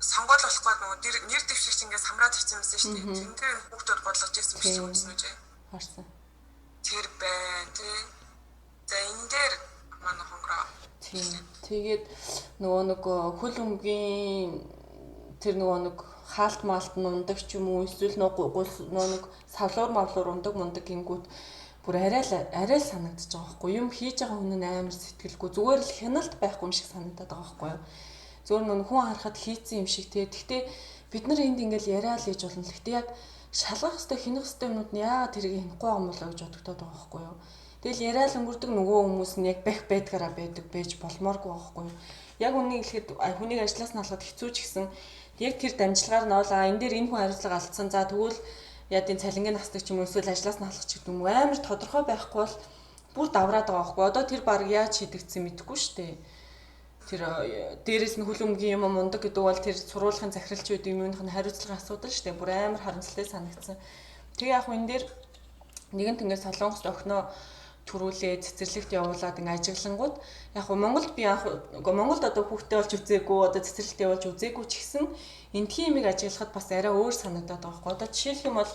сонгуул болох гээд нөгөө нэр дэвшигч ингээд самраад ирсэн юмсан шүү дээ. Тэн дээр хүүхдүүд бодлогож исэн бичлэг үзсэн үү? Харсан. Тэр байна тий. За энэ дээр манай хонгороо. Тийм. Тэгээд нөгөө нэг хөл өмгийн тэр нөгөө нэг хаалт маалт нь ундаг ч юм уу эсвэл нөгөө нэг савлуур мавлуур ундаг мундаг гингүүт бүр арай л санагдаж байгаа байхгүй юм хийж байгаа хүн нь амар сэтгэлгүй зүгээр л хяналт байхгүй юм шиг санагдаад байгаа байхгүй юу. Зүгээр нөн хүн харахад хийцэн юм шиг те. Гэхдээ бид нар энд ингээл яриа л хийж болно. Гэхдээ яг шалгах хэвээр хянах хэвээр юмнууд нь яагаад тэрийг хянахгүй юм болоо гэж бодогдоод байгаа байхгүй юу. Тэгэл яриа л өнгөрдөг нөгөө хүмүүс нь яг бэх байдгаараа байдаг байж болмооргүй байхгүй юу. Яг үнийг хэлэхэд хүнийг ажлаас нь алхахад хэцүү ч гэсэн яг тэр дамжлагаар нь бол энэ дээр энэ хүн хариуцлага алдсан. За тэгвэл яа тийм цалингийн насдаг ч юм уу эсвэл ажлаас нь алхах ч гэдэг юм уу амар тодорхой байхгүй бол бүр давраад байгаа байхгүй. Одоо тэр баг яаж шийдэгдсэн мэдэхгүй шүү дээ. Тэр дээрээс нь хөл өмгийн юм мундаг гэдэг бол тэр сургуулийн захиралч үед юм юуных нь хариуцлагын асуудал шүү дээ. Бүр амар харамсалтай санагдсан. Тэгээ яг энэ дээр нэгэнт ингээд Солонгост охиноо төрүүлээ цэцэрлэгт явуулаад ингээ ажиглангууд яг Монголд би анх Монголд одоо хүүхдээ болж үзээгүй одоо цэцэрлэгт явуулж үзээгүй ч гэсэн эндхийн имийг ажиглахад бас арай өөр санагдаад байгаа байхгүй. Одоо жишээлх юм бол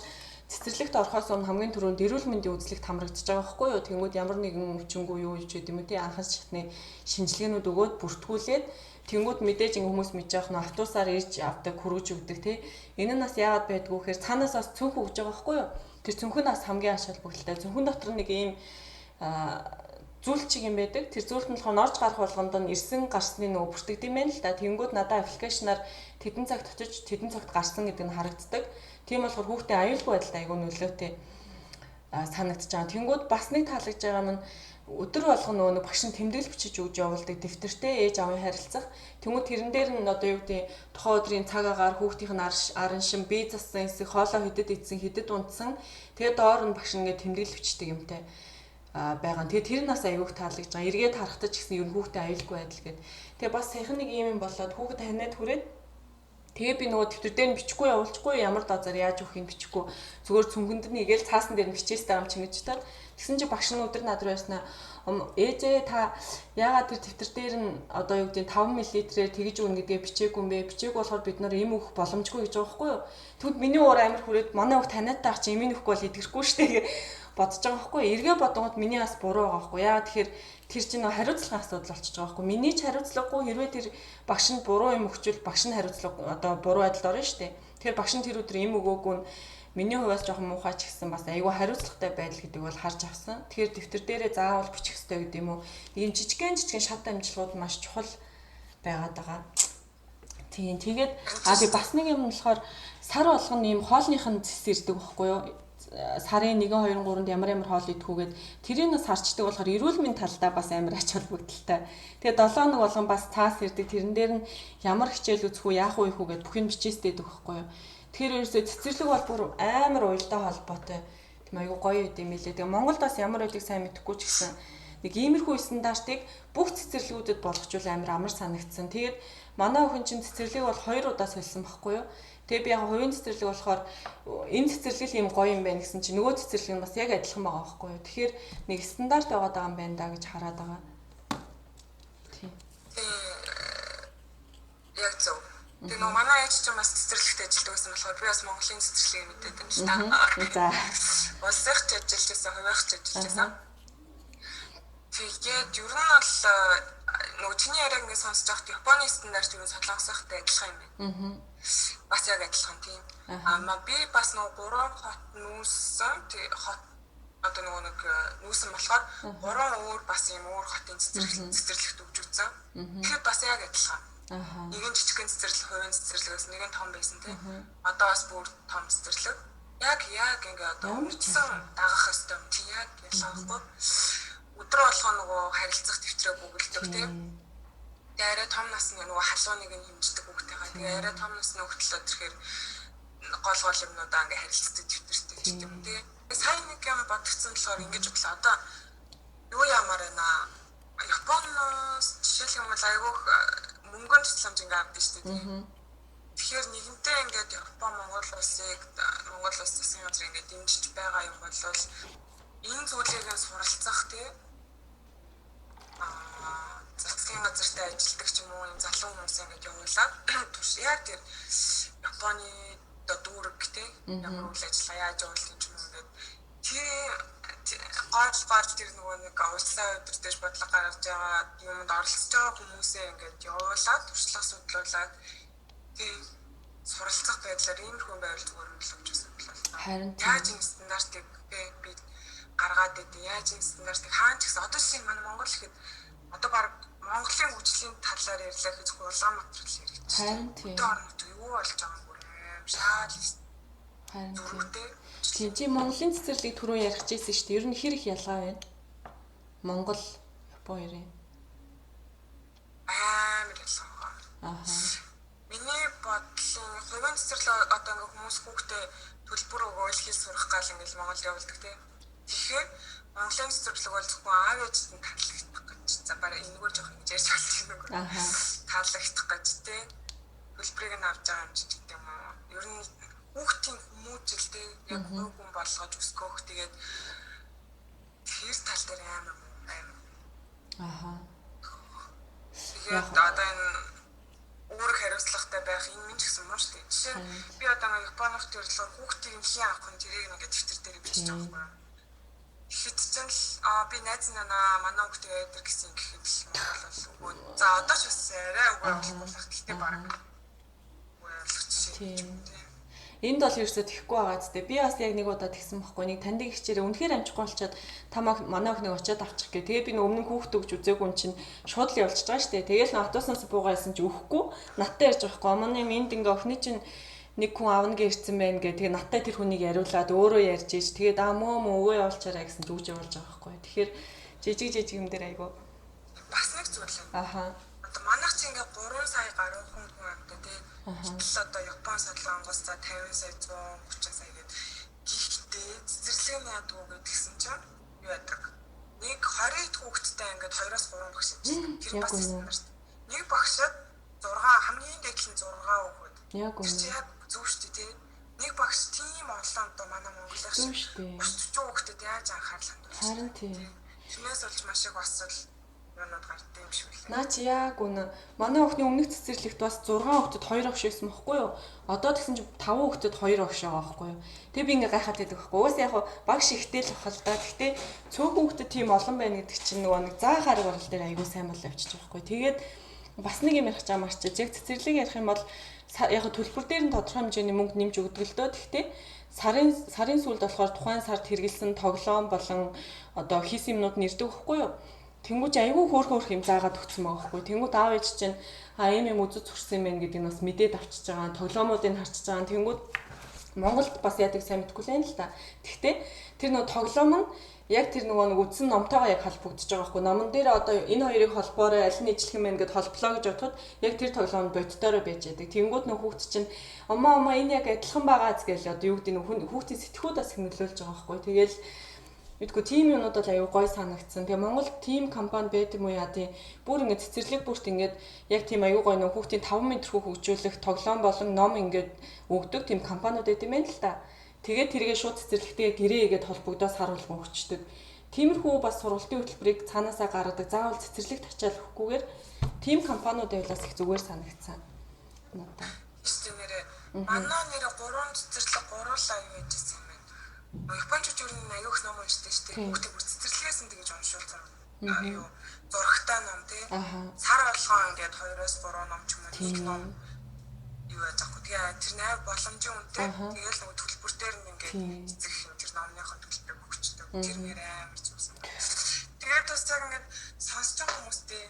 цэцэрлэгт орохоос өмнө хамгийн түрүүнд эрүүл мэндийн үзлэгт хамрагдаж байгаа байхгүй юу. Тэнгүүд ямар нэгэн өвчнгүй юу гэж юм те анхаас шатны шинжилгээнүүд өгөөд бүртгүүлээд тэнгүүд мэдээж ингээ хүмүүс мэдж явах нь автобусаар ирж авдаг, хөргөж өгдөг те. Энэ нь бас яагаад байдгүй гэхээр цаанаас бас цөөхөн өгж байгаа байхгүй юу. Тэр цүнхэн бас хамгийн ач холбогдолтой. Цүнхэн дотор нэг ийм зүйлт чиг юм байдаг. Тэр зүйлт нь болохоор орж гарах болгонд нь ирсэн гарсны нөгөө бүртгэдэг юм байна л да. Тэнгүүд надаа аппликейшнаар тэдэн цагт очиж тэдэн цагт гарсан гэдэг нь харагддаг. Тийм болохоор хүүхдээ аюулгүй байдалд айгүй нөлөөтэй санагдаж байгаа. Тэнгүүд бас нэг таалагдж байгаа нь өдөр болгоно нөгөө нэг багш нь тэмдэглэл бичиж өгж явуулдаг дэвтэртэй ээж аавын харилцах. Тэнгүүд тэрэн дээр нь одоо юу гэдэг тухайн өдрийн цаг агаар хүүхдийнх нь араншин бие зассан хэсэг, хоолоо хэдэд идсэн, хэдэд унтсан. Тэгээд доор нь багш ингээд тэмдэглэл бичдэг юмтай байгаа. Тэгээд тэр нь бас аягүй таалагдж байгаа. Эргээд харахад ч гэсэн ер нь хүүхдээ аюулгүй байдал гээд. Тэгээ бас саяхан нэг юм болоод хүүхэд ханиад хүрээд тэгээ би нөгөө дэвтэр дээр нь бичихгүй явуулчихгүй ямар дозоор яаж өгөхийг бичихгүй зүгээр цүнхэнд нь игээл цаасан дээр нь бичээстэй юм чинь гэж таад. Тэгсэн чи багш нь өдөр над руу ярьснаа ээжээ та яагаад тэр дэвтэр дээр нь одоо юу гэдэг 5 мл-ээр тэгж өгнө гэдгээ бичээгүй юм бэ? Бичээгүй болохоор бид нар эм өгөх боломжгүй гэж байгаа байхгүй юу? Тэгвэл миний уур амар хүрээд манай хүүхд таниад таах чи эмийг өгөхгүй бол идэрэхгүй штэ гэ бодож байгаа байхгүй юу? Эргээ бодонгод миний бас буруу байгаа байхгүй юу? Яагаад тэгэхээр тэр чинь нөө хариуцлагын асуудал болчихж байгаа байхгүй юу? Миний ч хариуцлагагүй хэрвээ тэр багш нь буруу юм өгчвөл багш нь хариуцлага одоо буруу байдалд орно шүү дээ. Тэгэхээр багш нь тэр өдөр им өгөөгүй нь миний хувьас жоохон муухай ч гэсэн бас айгүй хариуцлагатай байдал гэдэг бол харж авсан. Тэгэхээр дэвтэр дээрээ заавал бичих ёстой гэдэг юм уу? Ийм жижигэн жижигэн шат амжилтгууд маш чухал байгаад байгаа. Тийм тэгээд би бас нэг юм нь болохоор сар болгоно ийм хоолных нь цэс ирдэг байхгүй юу? Сарын 1 2 3-нд ямар ямар хоол идэх үгээд тэрийг бас харчдаг болохоор эрүүл мэнд талдаа бас амар ач холбогдолтой. Тэгээ 7 хоног болгон бас цаас ирдэг. Тэрэн дээр нь ямар хичээл үзэх үү, яах вэ хүү гэд бүх юм бичээстэй байдаг байхгүй юу? Тэгэхээр ерөөсөө цэцэрлэг бол бүр амар уялдаа холбоотой. Тийм айгу гоё юм билээ. Тэгээ Монголд бас ямар байдгийг сайн мэдэхгүй ч гэсэн нэг иймэрхүү стандартыг бүх цэцэрлэгүүдэд болгочвол амар амар санагдсан. Тэгээд манай охин чинь цэцэрлэг бол 2 удаа солисон байхгүй юу? Тэгээ би яг хувийн цэцэрлэг болохоор энэ цэцэрлэг юм гоё юм байна гэсэн чинь нөгөө цэцэрлэг нь бас яг адилхан байгаа байхгүй юу? Тэгэхээр нэг стандарт байгаад байгаа юм байна да гэж хараад байгаа. Тийм. Яг зөв. Тэгээ нөгөө манай ээж чинь бас цэцэрлэгт ажилладаг гэсэн болохоор би бас Монголын цэцэрлэгийг мэдээд юм л та. За. Улсынх ч ажиллаж байсан, хувийнх ч ажиллаж байсан. Тэгээд ер нь бол нөгөө чиний яриаг ингээд сонсож байхад Японы стандарт ер нь солонгосынхтай адилхан юм байна. Бас яг адилхан тийм. Аа би бас нөгөө 3 хот нүүсэн хот одоо нөгөө нэг нүүсэн болохоор 3 өөр бас юм өөр хотын цэцэрлэгт өгч үзсэн. Тэгэхээр бас яг адилхан. Нэг нь жижигхэн цэцэрлэг, хувийн цэцэрлэг байсан, нэг нь том байсан тийм. Одоо бас бүр том цэцэрлэг. Яг ингээ одоо үндсэн дагах ёстой юм чи яг ялгаахгүй. Өдөр болгоо нөгөө харилцах дэвтрээ бөглөдөг тийм. Тэгээ арай том насны нөгөө халууныг нь хэмждэг хүүхдтэйгээ. Тэгээ арай том насны хүүхдлөө тэрхээр гол гол юмнуудаа ингээ харилцдаг дэвтэртэй ч гэдэг юм тийм. Сайн нэг юм бодгцсан болохоор ингэж бодлоо. Одоо юу яамаар байна? Японоос жишээлх юм бол айгүйх мөнгөн тусламж ингээ авдаг шүү дээ тийм. Тэгэхээр нэгэнтээ ингээд Япон Монгол улсыг Монгол улс засгийн газар ингээд дэмжиж байгаа юм бол энэ зүйлийг нь суралцах тийм засгийн газартай ажилладаг ч юм уу энэ залуу хүмүүс ингээд явуулаад турш яг тэр Японы одоо дүүрэг тийм ямар үйл ажиллагаа яаж явуулах юм ч юм уу ингээд тэр гол гол тэр нөгөө нэг улсаа өдөртөж бодлого гаргаж байгаа юмд оролцож байгаа хүмүүсээ ингээд явуулаад туршлага судлуулад тийм суралцах байдлаар иймэрхүү байвал зүгээр юм л гэж бодлоо. Харин яаж энэ стандартыг би гаргаад идэв, яаж энэ стандартыг хаан ч гэсэн одоо жишээ нь манай Монгол ихэд одоо баг Монголын хөгжлийн талаар ярьлаа гэж зөвхөн Улаанбаатар л яригдчих. Харин тийм. Өдөө орнот юу болж байгаа юм бүр аим шаал. Харин тийм. Тийм чи Монголын цэцэрлэг түрүү ярих гэжсэн шүү дээ. Ер нь хэр их ялгаа байна? Монгол, Япон хоёрын. Амар ялгаа байгаа. Ааха. Миний бодлын хувийн цэцэрлэг одоо ингээ хүмүүс хүүхдээ төлбөр өгөөл хэл сурах гал ингээл Монголд явуулдаг тийм. Тэгэхээр Монголын цэцэрлэг бол зөвхөн аав ээжид нь таалагдах гэж. За бараг энэгээр жоох ингэж ярьж болох юм уу. Ааха. Таалагдах гэж тийм. Төлбөрийг нь авч байгаа юм чи гэдэг юм уу. Ер нь хүүхдийн хүмүүжил тийм яг хувь хүн болгож өсгөх тэгээд тэр тал дээр амар амар. Ааха. Тэгээд одоо энэ өөрөх хариуцлагатай байх энэ минь ч гэсэн муу шүү дээ. Жишээ нь би одоо нэг Японых төрлөөр хүүхдийг нь хэн авах нь тэрийг ингээд дэвтэр дээр бичиж байгаа байхгүй юу. Тэгэхэд чинь л би найз нанаа манай хүүхдээ яадаг гэсэн гэхэд л Монгол бол үгүй. За одоо ч бас арай үгүй болохгүй л. Гэхдээ баг үгүй болох жишээ. Тийм. Энд бол ерөөсөө тэхгүй байгаа зү. Би бас яг нэг удаа тэгсэн байхгүй. Нэг таньдаг хичээрээ үнэхээр амжихгүй болчоод та манай охиныг очиад авчих гэ. Тэгээ би нэг өмнө хүүхдээ өгч үзээгүй юм чинь шууд л явуулчихж байгаа шүү дээ. Тэгээл нэг автобуснаас буугаа ясан чи өгөхгүй. Надтай ярьж байгаа байхгүй. Манай юм энд ингээ охины чинь нэг хүн авна гэж ирсэн байна гэ. Тэгээ надтай тэр хүнийг яриулаад өөрөө ярьж иж тэгээд аа мөө мөө өгөө явуулчаарай гэсэн чи өгч явуулж байгаа байхгүй. Тэгэхээр жижиг жижиг юм дээр айгу. Бас нэг зүйл. Аха. Одоо манайх чи ингээ 3 сая гаруй хүн амьдаа тий. Гэтэл одоо Япон, Солонгос за 50 сая 130 сая гээд гэхдээ цэцэрлэг нь яадаг вэ гэдгсэн чинь юу яадаг. Нэг 20 хүүхэдтэй ингээд 2-оос 3 багш ажилладаг. Тэр бас стандарт. Нэг багшид 6 хамгийн дээд нь 6 хүүхэд. Яг үнэ. Яг зөв шүү дээ тий. Нэг багш тийм олон одоо манай Монголын зөв шүү дээ. 30 хүүхдэд яаж анхаарал хандуулах. Харин тий. Тэрнээс болж маш их бас л юунууд гардаг юм шиг үлээ. Наа чи яг үнэ. Манай охины өмнөх цэцэрлэгт бас 6 хүүхдэд 2 огш байсан бохгүй юу? Одоо тэгсэн чи 5 хүүхдэд 2 огш байгаа бохгүй юу? Тэгээ би ингээ гайхаад байдаг бохгүй. Угаасаа яг багш ихтэй л бахал та. Гэхдээ цөөхөн хүүхдэд тийм олон байна гэдэг чинь нөгөө нэг заа хараг орол дээр айгүй сайн бол явчих жоох байхгүй. Тэгээд бас нэг юм ярих чамаар чи яг цэцэрлэг ярих юм бол яг төлбөр дээр нь тодорхой хэмжээний мөнгө нэмж өгдөг л дөө. Гэхдээ сарын сүүлд болохоор тухайн сард хэрэгэлсэн тоглоом болон одоо хийсэн юмнууд нэрдэг байхгүй юу? Тэнгүүч айгүй хөөх хөөх юм заагаад өгсөн байгаа байхгүй. Тэнгүүт аав ээж чинь а ийм юм үзэж сурсан юм байна гэдгийг нь бас мэдээд авчиж байгаа. Тоглоомуудыг харчиж байгаа. Тэнгүүт Монголд бас яадаг сайн мэдэхгүй л юм л та. Тэгтээ тэр нөгөө тоглоом нь яг тэр нөгөө нэг үдсэн номтойгоо яг холбогдож байгаа байхгүй. Номон дээр одоо энэ хоёрыг холбоорой аль нь ижлэх юм бэ гэд холблоо гэж бодоход яг тэр тоглоом нь боддоорой байж яадаг. Тэнгүүд нөгөө хүүхд чинь омоо омоо энэ яг адилхан байгаа аз гээл одоо юу гэдэг нь хүүхдийн сэтгхүүд бас хөндлөөлж байгаа байхгүй. Тэгэл мэдгүй тийм юмнууд бол аюу гой санагдсан. Тэгээ Монголд тийм компани байд юм уу яа тийм бүр ингээд цэцэрлэг бүрт ингээд яг тийм аюу гой нөх хүүхдийн 5 метр хүү хөгжүүлэх тоглоом болон ном ингээд өгдөг тийм компаниуд байд юм байна л та. Тэгээд тэргээ шууд цэцэрлэгтээ гэрээ игээд холбогдоо сар болгон өгчдөг. Тиймэрхүү бас сургалтын хөтөлбөрийг цаанаасаа гаргадаг. Заавал цэцэрлэгт ачаал өгөхгүйгээр тийм компаниуд байвал бас их зүгээр санагдсан. Надад. Тийш нэрээ манай нэрээ 3 цэцэрлэг гурлаа юу яжсэн юм бэ? Япончууд ер нь аюух ном уншдаг шүү дээ. Хүүхдийг бүр цэцэрлэгээс нь тэгэж уншуулсан. Юу зурагтай ном тий. Сар болгон ингээд 2-оос 3 ном ч юм уу нэг ном юу яаж аахгүй. Тэгээ тэр найр боломжийн үнэтэй. Тэгээл нөгөө төлбөр дээр нь ингээд эцэг их тэр номныхоо төлбөрийг өгчдөг. Тэр нэр амар зүгсэн. Тэгээд бас яг ингээд сонсож байгаа хүмүүстэй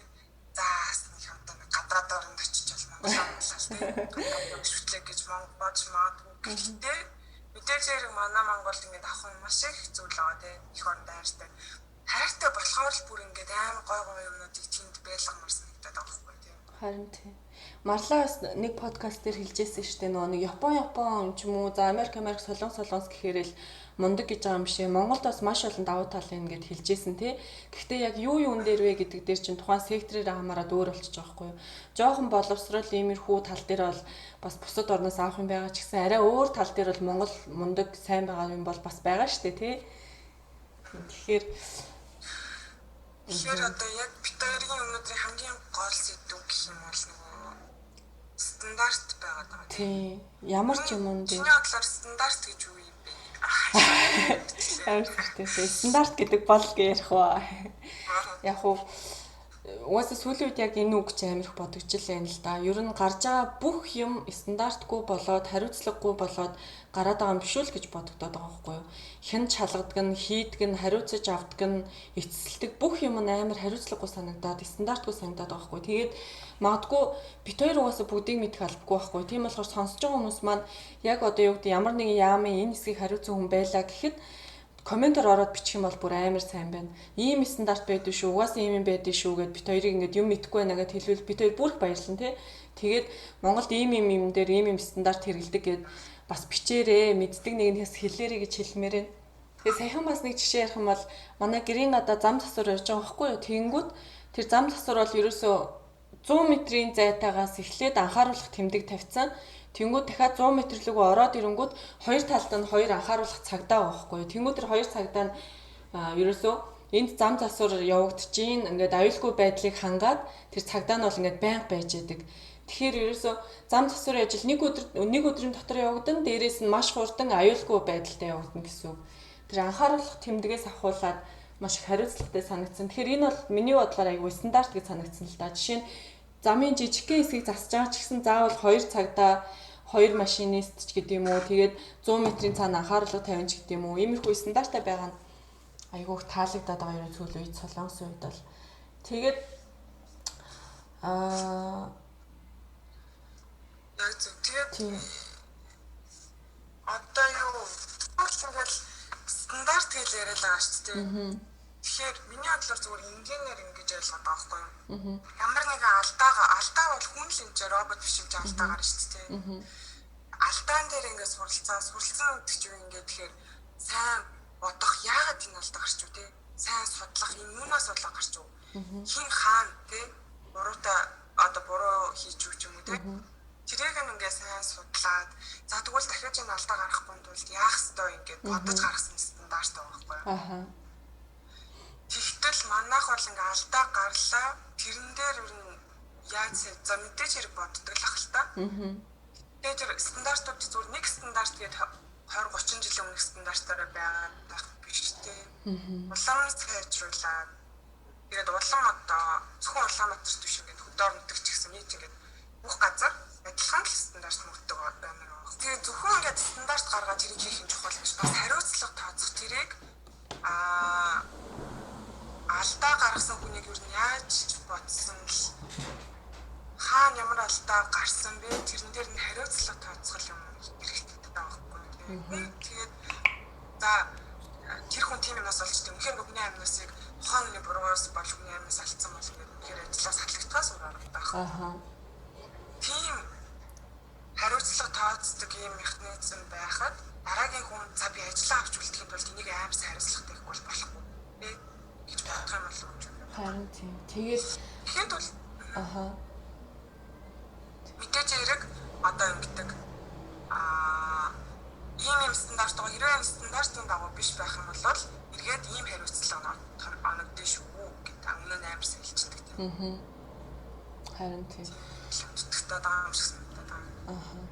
заас нэг одоо нэг гадаад оронд очиж бол Монгол амлал тий. Гадаад шүтлээ гэж Монгол бодж магадгүй. Гэхдээ мэдээж хэрэг манай Монголд ингээд авах нь маш их зүйл байгаа тий. Их оронд хайртай. Хайртай болохоор л бүр ингээд амар гой гой юмнуудыг тэнд байлгамар санагдаад байгаа байхгүй тий. Харин тий. Марлаа бас нэг подкаст дээр хэлжсэн шүү дээ нөгөө нэг Япон ч юм уу за Америк Солонгос Солонгос гэхээр л мундаг гэж байгаа юм шиг Монголд бас маш олон давуу тал юм гэд хэлжсэн тий. Гэхдээ яг юу юун дээр вэ гэдэг дээр чинь тухайн сектороор хамаарат өөр болчихж байгаа байхгүй юу. Жохон боловсрол иймэрхүү тал дээр бол бас бусад орноос авах юм байгаа ч гэсэн арай өөр тал дээр бол Монгол мундаг сайн байгаа юм бол бас байгаа шүү дээ тий. Тэгэхээр одоо яг бит хоёрын өнөөдрийн хамгийн гол сэдв гэх юм бол нөгөө стандарт байгаад байгаа. Тий. Ямар ч юм уу дээр. Чиний бодлоор стандарт гэж юу юм бэ? Амар сүртэй. Стандарт гэдэг бол гэж ярих уу? Яг уу угаасаа сүүлийн үед яг энэ үг чи амар их бодогдчихлээ юм л да. Ер нь гарч байгаа бүх юм стандартгүй болоод хариуцлагагүй болоод гараад байгаа юм биш үү л гэж бодогдоод байгаа байхгүй юу? Хэн чалгадаг нь, хийдэг нь, хариуцаж авдаг нь, эцэслдэг бүх юм нь амар хариуцлагагүй санагдаад, стандартгүй санагдаад байгаа байхгүй юу? Тэгээд магадгүй бит хоёр угаасаа бүгдийг мэдэх албагүй байхгүй. Тийм болохоор сонсож байгаа хүмүүс маань яг одоо юу гэдэг ямар нэгэн яамын энэ хэсгийг хариуцсан хүн байлаа гэхэд комментор ороод бичих юм бол бүр амар сайн байна. Ийм стандарт байдаг шүү. Угаасаа ийм юм байдаг шүү гэд бит хоёрыг ингээд юм мэдэхгүй байна гэд хэлвэл бит хоёр бүр их баярлан тий. Тэгээд Монголд ийм ийм юм дээр ийм ийм стандарт хэрэгэлдэг гэд бас бичээрээ мэддэг нэгнээс хэлээрэй гэж хэлмээр байна. Тэгээ саяхан бас нэг жишээ ярих юм бол манай гэрийн гадаа зам засвар ярьж байгаа байхгүй юу? Тэгэнгүүт тэр зам засвар бол ерөөсөө 100 метрийн зайтаагаас эхлээд анхааруулах тэмдэг тавьсан. Тэнгүүд дахиад 100 м лүүгээ ороод ирэнгүүт хоёр талд нь хоёр анхааруулах цагдаа байгаа байхгүй юу. Тэнгүүд тэр хоёр цагдаа нь ерөөсөө энд зам засвар явагдаж гин ингээд аюулгүй байдлыг хангаад тэр цагдаа нь бол ингээд байнга байж яадаг. Тэгэхээр ерөөсөө зам засварын ажил нэг өдрийн дотор явагдана. Дээрээс нь маш хурдан аюулгүй байдалтай явагдана гэсэн үг. Тэр анхааруулах тэмдгээс ахуулаад маш их хариуцлагатай санагдсан. Тэгэхээр энэ бол миний бодлоор аюул стандарт гэж санагдсан л да. Жишээ нь замын жижигхэн хэсгийг засаж байгаа ч гэсэн заавал 2 цагдаа 2 машинист ч гэдэг юм уу. Тэгээд 100 метрийн цаана анхааруулга тавина ч гэдэг юм уу. Иймэрхүү стандарттай байгаа нь айгүйх таалагдаад байгаа юм сүүл үед Солонгосын үед бол. Тэгээд яг зөв. Тэгээд одоо юу ингээл стандарт гэж яриад байгаа шүү дээ. Тэгэхээр миний бодлоор зүгээр энгийнээр ингэж ойлгоод байгаа байхгүй юу? Ямар нэгэн алдаа бол хүн л энэ чинь робот биш юм чи алдаа гарна шүү дээ. Алдаан дээр ингээд суралцсан гэдэг чинь ингээд тэгэхээр сайн бодох яагаад энэ алдаа гарч юу те? Сайн судлах энэ юунаас болоо гарч юу? Хин хаана те? Буруутай одоо буруу хийж юу ч юм уу те? Тэрийг ингээд сайн судлаад за тэгвэл дахиад энэ алдаа гаргахгүй тулд яах ёстой ингээд бодож гаргасан стандарт байгаа байхгүй юу? Аха. Тэгтэл манайх бол ингээ алдаа гарлаа. Тэрэн дээр ер нь яаж за мэдээж хэрэг боддог л ах л та. Тэгээд тэр стандартууд зүгээр нэг стандарт гээд 20 30 жилийн өмнөх стандартаараа байгаа байх биш үү? Улам сайжруулаад тэгээд улам одоо зөвхөн Улаанбаатарт биш ингээд хөдөө орон нутагт ч гэсэн нийт ингээд бүх газар адилхан л стандарт мөрдөг баймаар байна. Тэгээд зөвхөн ингээд стандарт гаргаад тэрийг хийх нь чухал биш. Бас хариуцлага тооцох тэрийг алдаа гаргасан хүнийг юу яаж бодсон л хаана ямар алдаа гарсан бэ? Тэрэн дээр нь хариуцлага тооцох юм хэрэгтэй байгаа байхгүй. Тэгээд за тэр хүн тийм юмнаас олж тийм үнэхээр хүний амнасыг тухайн хүний буруугаас болж хүний амнаас алдсан бол ингээд үнэхээр ажлаас халагдахаас өөр арга байх. Аха. Тийм хариуцлага тооцдог ийм механизм байхад дараагийн хүн за би ажлаа авч үлдэхэд бол энийг амар хариуцлагатай хийхгүй бол болохгүй гэж бодох юм болов уу гэж. Харин тийм. Тэгээд тэгэхэд бол аха. Мэдээж хэрэг одоо ингэдэг ийм юм стандарт байгаа. Хэрвээ энэ стандартын дагуу биш байх юм бол эргээд ийм хариуцлага оногдсон шүү гэдэг өмнө нь амар сэлждэг тийм. Аа. Харин тийм. Хэмжигддэг байгаа юм шиг санагдаад байгаа. Аа.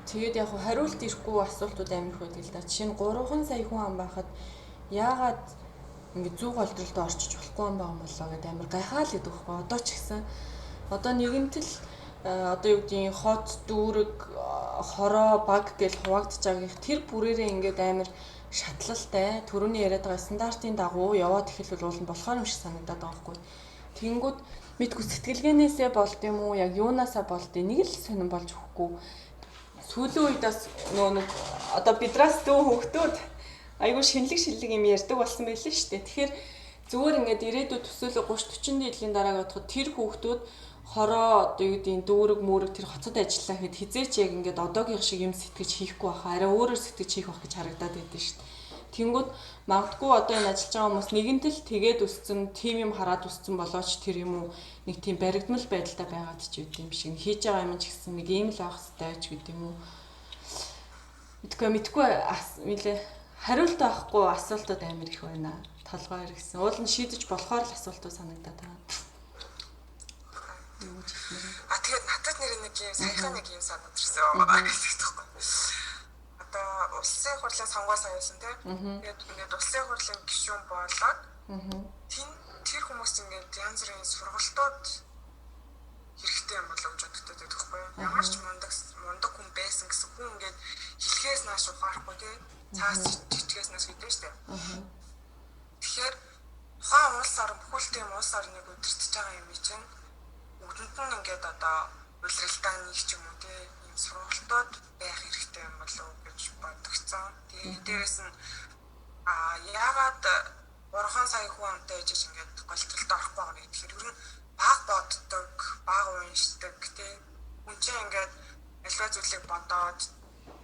Тэгээд яг хариулт ирэхгүй асуултууд амар их байдаг л да. Жишээ нь 3 сая хүн ам байхад яагаад ингэ зүү голдролтой орчиж болохгүй юм байгаа юм болоо гэдэг амар гайхаал гэдэг байхгүй. Одоо ч гэсэн одоо нэгэнтэл одоо юу гэдгийг хот, дүүрэг, хороо, баг гэж хуваагдчих байгаагийнх тэр бүрээрээ ингээд амар шатлалтай түрүүний яриад байгаа стандартын дагуу яваад эхэлвэл уул нь болохоор юм шиг санагдаад байгаа байхгүй. Тэнгүүд мэдгүй сэтгэлгээнээсээ болд юм уу, яг юунаасаа болд нэг л сонирн болж өгөхгүй. Сүүлийн үед бас нөө нэг одоо бидраас дүү хүүхдүүд айгүй шинэлэг юм ярьдаг болсон байлээ шүү дээ. Тэгэхээр зүгээр ингээд ирээдүйд төсөөлө 30 40 жилийн дараа бодоход тэр хүүхдүүд хороо одоо юу гэдгийг дүүрэг мөрөг тэр хоцод ажиллаа гэхэд хизээч яг ингээд одоогийнх шиг юм сэтгэж хийхгүй байхаа арай өөрөөр сэтгэж хийх байх гэж харагдаад байдсан шүү дээ. Тэнгүүд магадгүй одоо энэ ажиллаж байгаа хүмүүс нэгэнтэл тэгээд өссөн, тим юм хараад өссөн болооч тэр юм уу нэг тийм баригдмал байдалтай байгаад ч үт юм шиг хийж байгаа юм ч гэсэн нэг ийм л байх хэрэгтэй ч гэдэм юм уу. Мэдгүй мэлээ хариулт авахгүй асуултууд амар их байна. Толгой эргэсэн. Уул нь шийдэж болохоор л асуултууд санагдаад байгаа. Юу гэж хэлмээр юм. А тэгээд надад нэр нэг юм саяхан нэг юм санаад ирсэн байгаа гэдэг тоххой. Одоо улсын хурлын сонгуул сая байсан тий. Тэгээд ингээд улсын хурлын гишүүн болоод тэр хүмүүс ингээд янз бүрийн сургалтууд хэрэгтэй юм болоо гэж боддог байдаг байхгүй юу? Ямар ч мундаг хүн байсан гэсэн хүн ингээд хэлхээс нааш ухаарахгүй тий. Цаас чичгээс нааш гэдэг нь шүү дээ. Тэгэхээр тухайн улс орн бүхэл тийм улс орныг удирдах байгаа юм чинь үгэнд нь ингээд одоо улиралдааны ч юм уу тий ийм сургалтууд байх хэрэгтэй юм болов уу гэж бодогцсон. Тэгээ дээрэс нь яагаад 3 сая хүн амтай ээжж ингээд голтролд орохгүй байгаа юм гэхээр ер нь баг боддог, баг уншдаг тий. Хүн чинь ингээд альва зүйлийг бодоод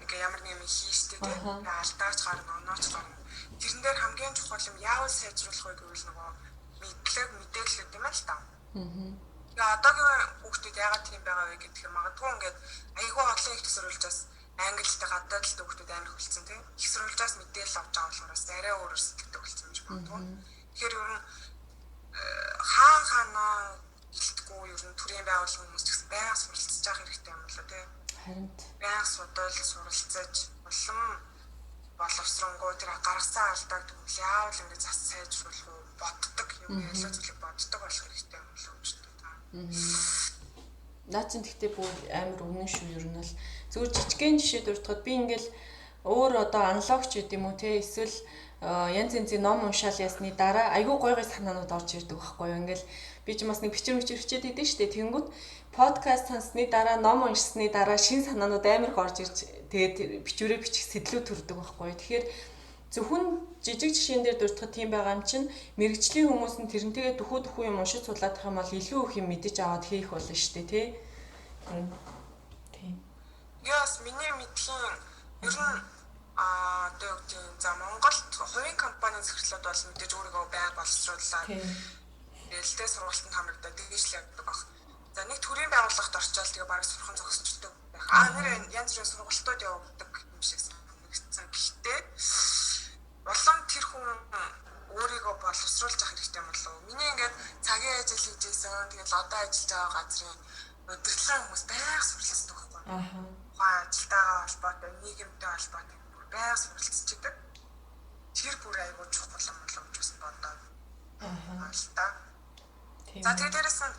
ингээ ямар нэг юм хийжтэй тий. Алдаач гарна, онооч гарна. Тэрэн дээр хамгийн чухал юм яавал сайжруулах вэ гэвэл нөгөө мэдлэг, мэдээлэл юм л та. Тэгээ одоогийн хүүхдүүд яагаад тийм байгаа вэ гэхээр магадгүй ингээд айгүй олон их төсөөрүүлжээс англи хэлтэй гадаад хэлтэй хүүхдүүд амар хөлцөн тий. Их сурвалжаас мэдээлэл авч байгаа болохоор бас арай өөрөөр сэтгэдэг болсон юм шиг магадгүй. Тэгэхээр ер нь хаан хаанаа гэлтгүй ер нь төрийн байгууллагын хүмүүс ч гэсэн байнга суралцж явах хэрэгтэй юм болоо тий. Харин байнга судал, суралцаж улам боловсронгуй тэр гаргасан алдааг тэгвэл яавал ингэж зас сайжруулах уу боддог юм ялаа зүйлийг боддог болох хэрэгтэй юм болоо гэж байна. Наа чин тэгтээ бүр амар үнэн шүү ер нь бол. Зүгээр жижигхэн жишээ дурдахад би ингээл өөр одоо аналог ч гэдэм үү те эсвэл янз янзын ном уншаал ясны дараа айгүй гой гой санаанууд орж ирдэг байхгүй юу. Ингээл би ч бас нэг бичэр мичэр хичээд идэв штэ. Тэнгүүд подкаст сонссны дараа ном уншсны дараа шин санаанууд амар их орж ирж тэгээд бичвэрээ бичих сэтлүү төрдөг байхгүй юу. Тэгэхээр зөвхөн жижиг жишээн дээр дурдахад тийм байгаа юм чинь мэрэгжлийн хүмүүс нь тэрнтэйгээ дөхөө дөхөө юм уншиж судлаадах юм бол илүү их юм мэдэж аваад хийх болно шүү дээ тий. Тийм. Яс миний мэдхийн ер нь одоо юу гэдэг нь за Монголд хувийн компанийн захирлууд бол мэдээж өөрийгөө байнга боловсруулаад тэгэл сургалтанд хамрагдаад дээш л явдаг баг. За нэг төрийн байгууллагт орчоол тэгээ бараг сурхан зогсчдөг байх. Аа нэр янз бүрийн сургалтууд явагддаг юм шиг санагдсан. Гэхдээ улам тэр хүн өөрийгөө боловсруулах хэрэгтэй юм болов уу? Миний ингээд цагийн ажил хийж исэн. Тэгэл одоо ажиллаж байгаа газрын удирдлагын хүмүүс байнга суралцдаг байхгүй. Аа. Тухайн ажилтайгаа холбоотой, нийгэмтэй холбоотой бүр байнга суралцчихдаг. Тэр бүр айгүй чухал юм болов уу гэж бас бодоод. Аа. Л та. За тэгээ дээрэс нь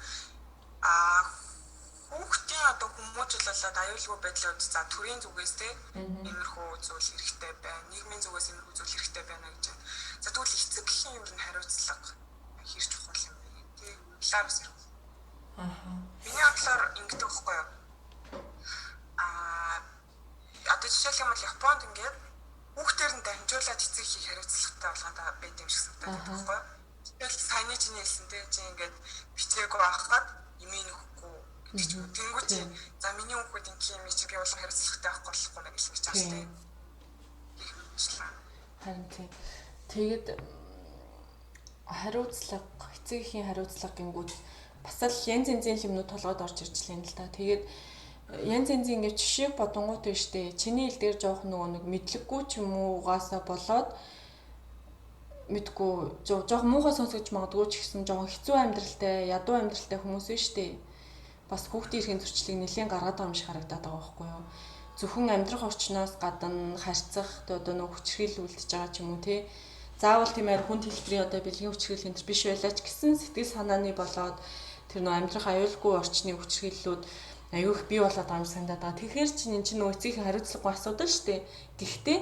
хүүхдийн одоо хүмүүжил болоод аюулгүй байдлууд за төрийн зүгээс те иймэрхүү зүйл хэрэгтэй байна. Нийгмийн зүгээс иймэрхүү зүйл хэрэгтэй байна гэж байна. За тэгвэл эцэг эхийн ер нь хариуцлага хэр чухал юм бэ те? Талаар бас ярих. Аа. Миний бодлоор ингэдэг байхгүй юу? Одоо жишээлх юм бол Японд ингээд хүүхдээр нь дамжуулаад эцэг эхийг хариуцлагатай болгоод байд юм шиг санагдаад байдаг байхгүй юу? Тэгэл саяны чиний хэлсэн те чи ингээд бичээгүй байхад эмээ нөхгүй гэдэг ч юм уу. Тэнгүү чи за миний хүүхэд ингэ юм чи би улам хариуцлагатай байхгүй болохгүй мэн гэж байгаа шүү дээ. Харин тийм. Тэгээд хариуцлага, эцэг эхийн хариуцлага гингүүд бас л янз янзын юмнууд толгойд орж ирж лээ л та. Тэгээд янз янзын ингэ жишээг бодонгууд байна штэ. Чиний хэл дээр жоох нөгөө нэг мэдлэггүй ч юм уугаасаа болоод мэдгүй жоох муухай сонсогдож магадгүй ч гэсэн жоохон хэцүү амьдралтай, ядуу амьдралтай хүмүүс байна штэ. Бас хүүхдийн эрхийн зөрчлийг нэлээн гаргаад байгаа юм шиг харагдаад байгаа байхгүй юу? Зөвхөн амьдрах орчноос гадна харьцах одоо нөгөө хүчирхийлэл үлдэж байгаа ч юм уу те. Заавал тийм ари хүн хэлбэрийн одоо бэлгийн хүчирхийлэл энэ биш байлаа ч гэсэн сэтгэл санааны болоод тэр нөгөө амьдрах аюулгүй орчны хүчирхийллүүд аюу их бий болоод байгаа юм санагдаад байгаа. Тэгэхээр чинь эн чинь нөгөө эцгийнхээ хариуцлагагүй асуудал шүү дээ. Гэхдээ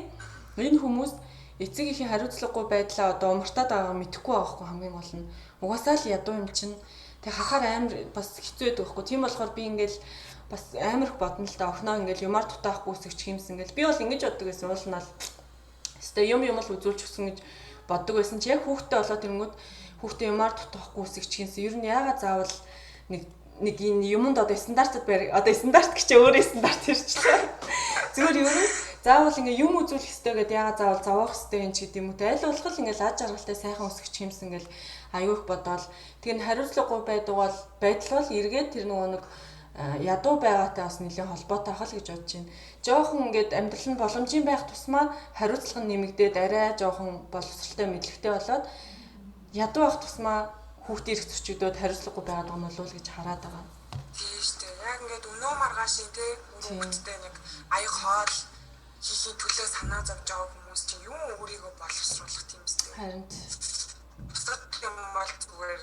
энэ хүмүүс эцэг эхийн хариуцлагагүй байдлаа одоо умартаад байгааг мэдэхгүй байгаа хгүй хамгийн гол нь. Угаасаа л ядуу юм чинь тэг хахаар амар бас хэцүү байдаг байхгүй. Тийм болохоор би ингээл бас амар их бодно л да. Охиноо ингээл юмар дутаахгүй өсгөч хиймсэн ингээл би бол ингэж боддог байсан. Уул нь бол өстой юм юм л үзүүлж өсгөн гэж боддог байсан чи яг хүүхдтэй болоод ирэнгүүт хүүхдээ юмар дутаахгүй өсгөч хиймсэн. Ер нь яагаад заавал нэг энэ юмд одоо стандартад барь одоо стандарт гэж өөрөө стандарт ирчлээ. Зүгээр ер нь заавал ингээ юм үзүүлэх ёстой гэдээ яагаад заавал зовоох ёстой юм ч гэдэм үү те. Аль болох л ингээ лаж жаргалтай сайхан өсгөх юмсан ингээл аюу их бодоол. Тэгээ хариуцлагагүй байдаг бол байдал бол эргээд тэр нөгөө нэг ядуу байгаатай бас нэлээд холбоотой хал гэж бодож байна. Жохон ингээд амьдрал нь боломжийн байх тусмаа хариуцлага нь нэмэгдээд арай жоохон боловсралтай мэдлэгтэй болоод ядуу байх тусмаа хүүхдийн эрх зөрчигдөөд хариуцлагагүй байгаад байгаа юм болов уу гэж хараад байгаа. Тийм шүү дээ. Яг ингээд өнөө маргаашийн те хүүхдтэй нэг аяг хоол хийхийн төлөө санаа зовж байгаа хүмүүс чинь юу өөрийгөө боловсруулах тийм үстэй. Харин бусад юм бол зүгээр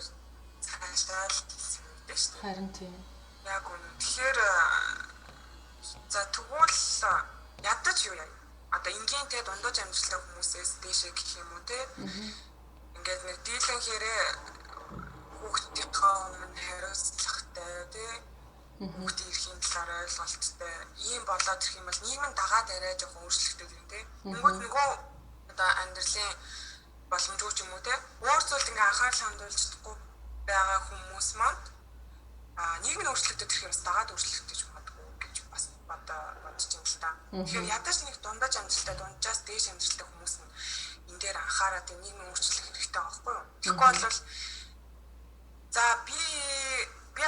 цаашаа л мэдээ шүү дээ. Харин тийм. Яг үнэ. Тэгэхээр за тэгвэл ядаж юу яа? Одоо энгийн те дундаж амьдралтай хүмүүсээс дээшээ гэх юм уу те. Ингээд нэг дийлэн хэрэг хүүхдийнхээ өмнө хариуцлагатай тий хүүхдийн эрхийн талаар ойлголттой ийм болоод ирэх юм бол нийгэм нь дагаад арай жоохон өөрчлөгдөд ирнэ тий. Тэнгүүд нөгөө одоо амьдралын боломжгүй ч юм уу тий. Өөр зүйлд ингээ анхаарал хандуулж чадахгүй байгаа хүмүүс маань нийгэм нь өөрчлөгдөд ирэхээр бас дагаад өөрчлөгдөж магадгүй гэж бас бодож байна л та. Тэгэхээр ядаж нэг дундаж амьдралтай дунджаас дээш амьдралтай хүмүүс нь энэ дээр анхаарат нийгмийн өөрчлөх хэрэгтэй байгаа байхгүй юу? Тэгэхгүй бол за би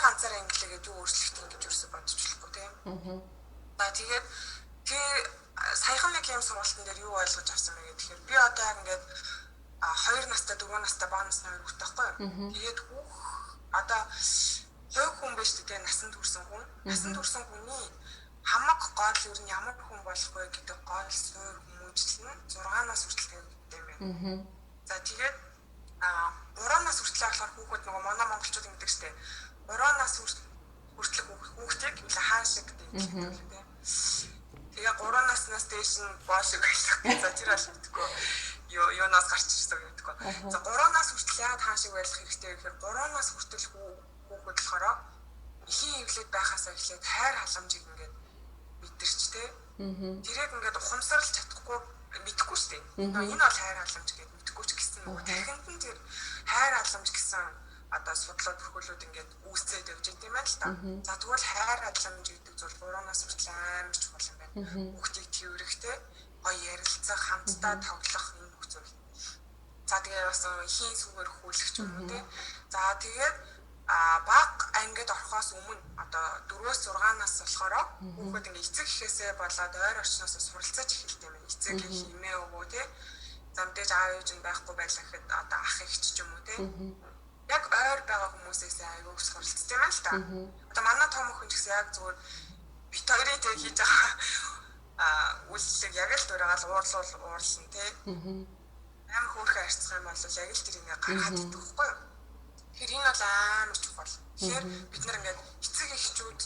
ганцаараа инглээ гэж юу өөрчлөлт гэж юусэн бодож болохгүй тийм. За тэгээд тэр саяхан нэг юм сургалтын дээр юу ойлгож авсан бэ гэхээр би одоо яг ингээд 2 настай 4 настай бага насны хоёр хүүхдээ байхгүй юу. Тэгээд хүүх одоо хувь хүн биш үү насанд хүрсэн хүн. Насанд хүрсэн хүний хамаг гол ер нь ямар хүн болох вэ гэдэг гол суурь хүмүүжил нь 6 нас хүртэл тавигддаг юм байна. За тэгээд 3 нас хүртэл болохоор хүүхэд нөгөө манай монголчууд ингэдэг штэ. 3 нас хүртэл хүүхдээ гэдэг тийм. Тэгээ 3 наснаас дээш нь боошиг байлах. За тэр бол мэдгүй. Юу юунаас гарч ирсэн мэдгүй. За 3 нас хүртэл яагаад хаан шиг байлах хэрэгтэй вэ гэхээр 3 нас хүртэл хүүхэд болохоор эхийн эвлээд байхасаа эхлээд хайр халамжийг ингээд мэдэрч те. Тэрийг ингээд ухамсарлаж чадахгүй мэдэхгүй шүү дээ. Энэ бол хайр халамж гэдэг мэдэхгүй ч гэсэн нөгөө тархинд нь тэр хайр халамж гэсэн одоо судлаад бүрхүүлүүд ингээд үүсээд явж байгаа юм байна л та. За тэгвэл хайр халамж гэдэг зүйл 3 нас хүртэл амар чухал юм байна. Хүүхдийг тэрвэрэхтэй гоё ярилцах, хамтдаа тоглох энэ бүх зүйл. За тэгээ бас эхийн сүгээр хүүлэх ч юм уу те. За тэгээд баг ангид орохоос өмнө одоо 4-6 нас болохоор хүүхэд ингээ эцэг эхээсээ болоод ойр орчноос суралцаж эхэлдэг юм байна. Эцэг их эмээ өвөө те. За мэдээж аав ээж нь байхгүй байлаа гэхэд одоо ах эгч ч юм уу те. Яг ойр байгаа хүмүүсээс айгүй суралцдаг юм байна л та. Одоо манай том охин ч гэсэн яг зүгээр бит хоёрын тэг хийж байгаа үйлчлэг яг л дураагаал уурлуул уурлан те. Амар хөөрхөн харьцах юм бол яг л тэр ингээ гаргаад идэх байхгүй юу? Тэгэхээр энэ бол амар чухал. Тэгэхээр бид нар ингээд эцэг эхчүүд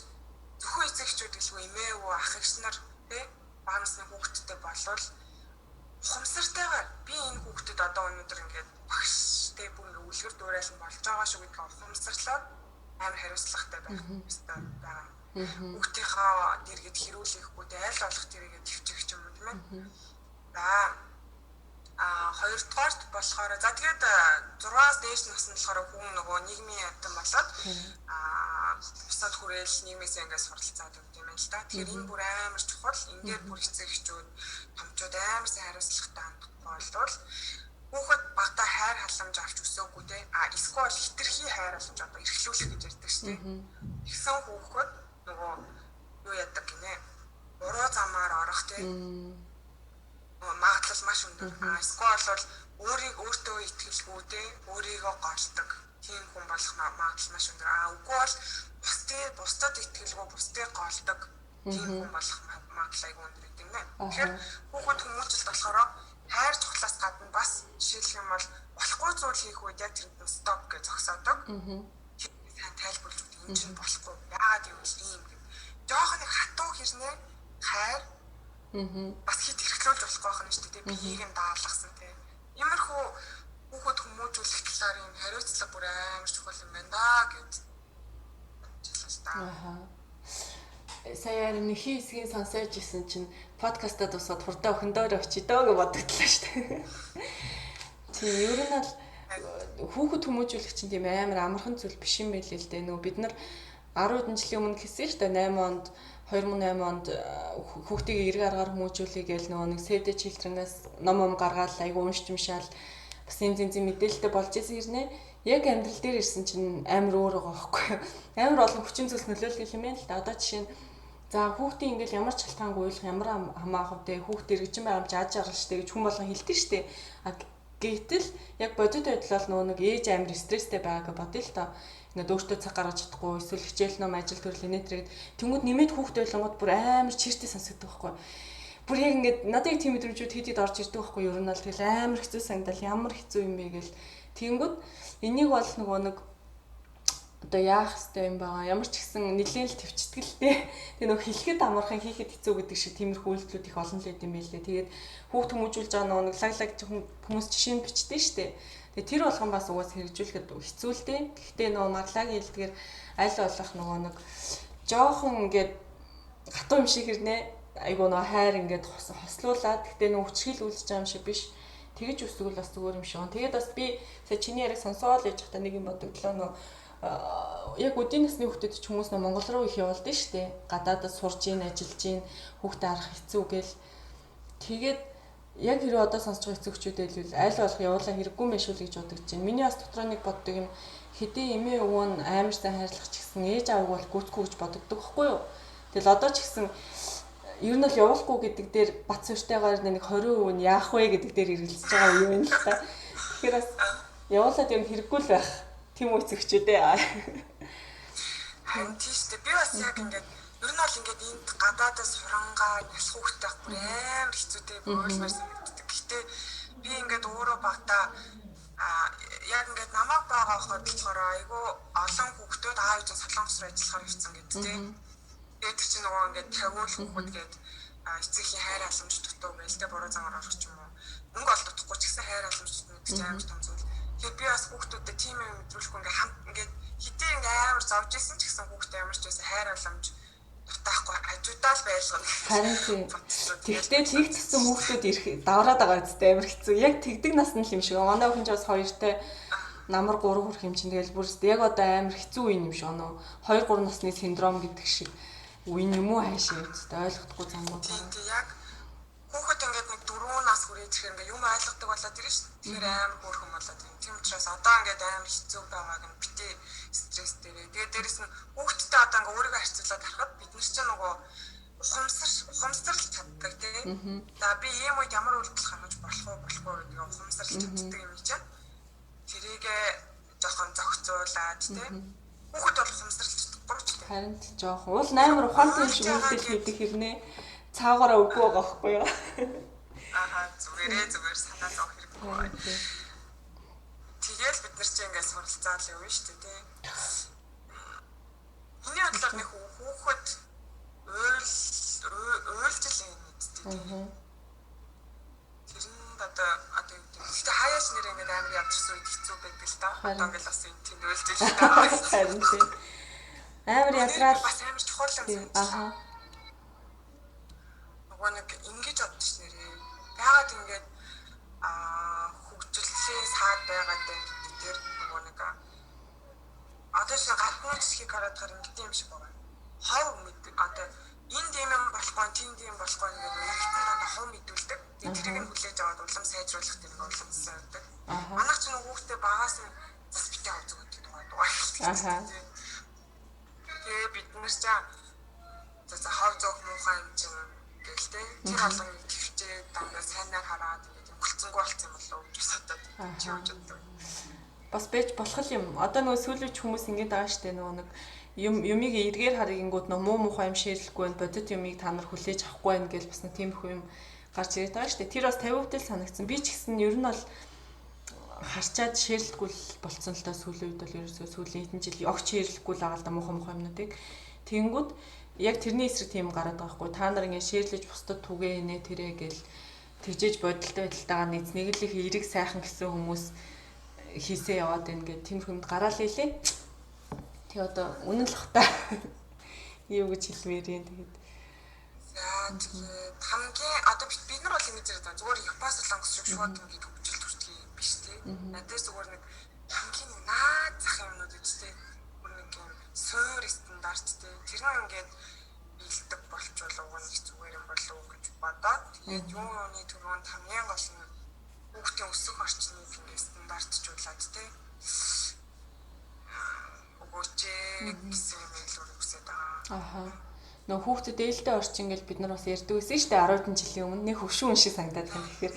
зөвхөн эцэг эхчүүд гэлгүй эмээ өвөө ах эгч нар тий бага насны хүүхэдтэй болвол ухамсартайгаар би энэ хүүхдэд одоо өнөөдөр ингээд багш тий бүр ингээд үлгэр дуурайлан болж байгаа шүү гэдгийг ухамсарлаад амар хариуцлагатай байх ёстой байгаа. Хүүхдийнхаа дэргэд хэрүүлэхгүй тий аль болох тэрийгэ төвчих ч юм уу тийм ээ. За хоёрдугаарт болохоор за тэгээд 6-аас дээш наснд болохоор хүн нөгөө нийгмийн амьтан болоод бусад хүрээл нийгмээсээ ингээд суралцаад өгд юм байна л да. Тэгэхээр энэ бүр амар чухал. Энэ дээр бүр эцэг эхчүүд томчууд амар сайн хариуцлагатай хандахгүй болвол хүүхэд багтаа хайр халамж авч өсөөгүй те. А эсвэл хитрхи хайр халамж одоо эрхлүүлэх гэж ярьдаг шүү дээ. Тэгсэн хүүхэд нөгөө юу яадаг гинэ. Буруу замаар орох те. Магадлал маш өндөр. А эсвэл бол өөрийг өөртөө итгэлгүй те, өөрийгөө голдог тийм хүн болох магадлал маш өндөр. А үгүй бол бусдад итгэлгүй, бусдыг голдог тийм хүн болох магадлал айгүй өндөр гэдэг юм байна. Тэгэхээр хүүхэд хүмүүжлэлт болохоор хайр чухлаас гадна бас жишээлх юм бол болохгүй зүйл хийх үед яг тэр стоп гэж зогсоодог. Сайн тайлбарлаж өгдөг. Энэ чинь болохгүй. Яагаад гэвэл ийм гэв. Жохон нэг хатуу хэрнээ хайр бас хит эрхлүүлж болохгүй байх нь шүү дээ. Биеийг нь даалгасан тий. Иймэрхүү хүүхэд хүмүүжүүлэх талаар юм хариуцлага бүр амар чухал юм байна да гэж бодчихлоо л да. Аха. Сая нөхий хэсгийг сонсож исэн чинь подкастаа дуусаад хурдаа өхөндөөр очие дөө гэж бодогдлоо шүү дээ. Тийм ер нь бол хүүхэд хүмүүжүүлэх чинь тийм амар амархан зүйл биш юм байл л дээ. Нөгөө бид нар 10 хэдэн жилийн өмнө хэлсэн шүү дээ 8 онд 2008 онд хүүхдийг эрг аргаар хүмүүжүүлэе гээл нөгөө нэг Save the Children-аас ном ом гаргаал айгу уншиж уншаал бас юм зэн мэдээлэлтэй болж исэн хэрнээ яг амьдрал дээр ирсэн чинь амар өөр байгаа байхгүй юу. Амар олон хүчин зүйлс нөлөөлөх юм байна л да. Одоо жишээ нь за хүүхдийн ингээл ямар ч шалтгаангүй уйлах ямар хамаах вэ? Хүүхд эргэжин байгаа юм чи аж аргал штэ гэж хүн болгон хэлдэг штэ. А гэтэл яг бодит байдал бол нөгөө нэг ээж амар стресстэй байгаа гэж бодъё л доо. Ингээд өөртөө цаг гаргаж чадахгүй эсвэл хичээл ном ажил төрөл инээтрээд тэнгууд нэмээд хүүхд байлангууд бүр амар чиртэй сонсогддог байхгүй. Бүр яг ингээд надад яг тийм мэдрэмжүүд хэд хэд орж ирдэг байхгүй юу? Ер нь бол тэгэл амар хэцүү санагдал ямар хэцүү юм бэ гэл тэнгууд энийг бол нөгөө нэг одоо яах ёстой юм байгаа. Ямар ч гэсэн нэлээн л төвчтгэл дээ. Тэгээ нөгөө хэлэхэд амархан хийхэд хэцүү гэдэг шиг тиймэрхүү үйлдэлүүд их олон л байд юм байлээ. Тэгээд хүүхд хүмүүжүүлж байгаа нөгөө нэг лаг лаг хүмүүс жишээ нь бичдэг штэ. Тэгээ тэр болгон бас угаас хэрэгжүүлэхэд хэцүү л дээ. Гэхдээ нөгөө марлаагийн хэлдгээр аль болох нөгөө нэг жоохон ингээд гатуу юм шиг хэрнээ айгуу нөгөө хайр ингээд хослуулад гэхдээ нөгөө хүчрхийл үлдэж байгаа юм шиг биш. Тэгэж үсгэл бас зүгээр юм шиг. Тэгээд бас би сая чиний яриаг сонсоол яж байхдаа нэг юм бодогдлоо нөгөө яг өдийн насны хүүхдэд ч хүмүүс нөө Монгол руу их явуулдаг шүү дээ. Гадаадад сурж ийн, ажиллаж ийн, хүүхдээ харах хэцүү гэл. Тэгээд яг хэрэг одоо сонсож байгаа эцэгчүүдэд хэлвэл аль болох явуулаа хэрэггүй юм шүү л гэж бодож байна. Миний бас дотроо нэг боддог юм хэдий эмээ өвөө нь амар сайн хайрлах ч гэсэн ээж аавыг бол гүйцэхгүй гэж бодогддог байхгүй юу? Тэгэл одоо ч гэсэн ер нь бол явуулахгүй гэдэг дээр бат суурьтайгаар нэг 20% нь яах вэ гэдэг дээр эргэлзэж байгаа үе юм л та. Тэгэхээр бас явуулаад ер нь хэрэггүй л байх. Тийм үү эцэгчүүдээ. Харин тийм шүү дээ. Би бас яг ингээд ер нь бол ингээд энд гадаадас сурангаа нялх хүүхдтэй бүр амар хэцүүтэй бөөлмөр санагддаг. Гэхдээ би ингээд өөрөө багтаа яг ингээд намайг байгаа хахад болохоор айгүй олон хүүхдүүд аав ээж нь Солонгос руу ажиллахаар явцсан гэдэг тийм. Тэгээд тэр чинь нөгөө ингээд 50 л хүүхэд гээд эцэгхийн хайр халамж дутуу гээл те, буруу замаар орох ч юм уу. Мөнгө ол дутахгүй ч гэсэн хайр халамж дутуу гэдэг чинь амар том зүйл. Тэгэхээр би бас хүүхдүүдэд тийм юм мэдрүүлэхгүй ингээд хамт ингээд хитээ ингээд амар зовж исэн ч гэсэн хүүхдээ ямар ч байсан хайр халамж дутаахгүй хажуудаа л байлгана. Харин тийм. Тэгтээ тэг тгсэн хүүхдүүд ирэх давраад байгаа үстэй амар хэцүү. Яг тэгдэг нас нь л юм шиг. Манай охин ч бас хоёртой намар 3 хүрэх юм чинь тэгэл бүр яг одоо амар хэцүү үе юм шиг оноо 2 3 насны синдром гэдэг шиг үе юм уу хайшаа үстэй ойлгохгүй замгүй. Тийм тийм, яг хүүхэд ингээд нэг 4 нас хүрээд ирэхээр ингээд юм ойлгодог болоод ирнэ шүү дээ. Тэгэхээр амар хөөрхөн болоод ирнэ. Тийм учраас одоо ингээд амар хэцүү байгааг нь битээ стресс дээрээ. Тэгээд дээрэс нь хүүхэдтэй одоо ингээд өөрийгөө харьцуулаад харахад бид нар чинь нөгөө ухамсарлж чаддаг тий. За би ийм үед ямар үйлдэл гаргаж болох уу болохгүй гэдгийг ухамсарлж чаддаг юм чинь. Тэрийгээ жоохон зохицуулаад тий. Хүүхэд бол ухамсарлж чадахгүй ч тий. Харин жоохон уул амар ухаантай юм шиг үйлдэл хийдэг хэрнээ цаагаараа үгүй байгаа байхгүй юу? Аха, зүгээрээ зүгээр санаа зовох хэрэггүй. Тэгээл бид нар чи ингээд суралцаал явна шүү дээ тий. Миний бодлоор нэг хүүхэд уйлж л юм үсттэй тий. Тэр нь одоо юу гэдэг. Гэхдээ хаяаш нэр ингээд амар ядарсан үед хэцүү байдаг л та. Одоо ингээд бас энэ тэнд уйлж л та. Харин тий. Амар ядраал бас амар чухал юм санагдсан. Аха. Нөгөө нэг ингэж бодчих нэрээ. Яагаад ингээд хөгжлийн саад байгаад байна гэдэг дээр нөгөө нэг одоо шинэ гадны хэсгийг хараад хаар ингэдэм юм шиг байгаа. Хов мэд одоо энэ тийм юм болохгүй, тийм тийм болохгүй гэдэг иргэдэн дандаа хов мэдүүлдэг. Тэгээд тэрийг нь хүлээж аваад улам сайжруулах тэр нэг улам сайжруулдаг. Манайх ч нөгөө хүүхдээ багаас нь зас битээ хов зүгт дугаар дугаар. Тэгээ бид нар ч за хов зөөх муухай юм чинь гээл те. Тэр болгоныг төвчээ дандаа сайнаар хараад ингээд өнгөлцөнгөө болсон юм болов уу гэж бодоод чи юу боддог. Бас байж болох юм. Одоо нөгөө сүүлийн хүмүүс ингэж байгаа штэ, нөгөө нэг юм юмыг эргээр харангууд нөгөө муу мухай юм ширлэхгүй байна, бодит юмыг та нар хүлээж авахгүй байна гэж бас нэг тиймэрхүү юм гарч ирээд байгаа штэ. Тэр бас 50% л санагдсан. Би ч гэсэн ер нь бол харчаад ширлэхгүй л болцсон л доо сүүлийн үед бол ерөөсөө сүүлийн хэдэн жил огт ширлэхгүй л байгаа л да муухай муухай юмнуудыг. Тэнгүүд яг тэрний эсрэг тийм гараад байгаа хгүй. Та нар ингэ ширлэж бусдад түгээ нэ тэрэ гэл тэгжээж бодолтой байдалтайгаа нийц нэг л их эерэг сайхан гэсэн хүмүүс хийсээ яваад байна гэд тиймэрхүү юмд гараал илээ. Тэг одоо үнэн л бах та. Юу гэж хэлмээр юм тэгээд. За тэгээд хамгийн одоо бид нар бол ингэж яриад байгаа. Зүгээр Япон солонгос шиг шууд ингэж хөгжил төртгий юм биш тий. Надад зүгээр нэг хамгийн нэг наад зах юмнууд үст тий. Бүр нэг юм суур стандарт тий. Тэр нь ингээд биелдэг болчвол уг нь их зүгээр юм болов уу гэж бодоод тэгээд юу юуны түрүүнд хамгийн гол нь хүүхдийн өсөх орчныг ингээд стандартжуулаад тий өгөөч гэсэн юм илүү хүсэж байгаа. Аха. Нөгөө хүүхдэд ээлтэй орчин гэж бид нар бас ярьдаг байсан шүү дээ 10 жилийн өмнө нэг хөвшүүн шиг санагдаад байна. Тэгэхээр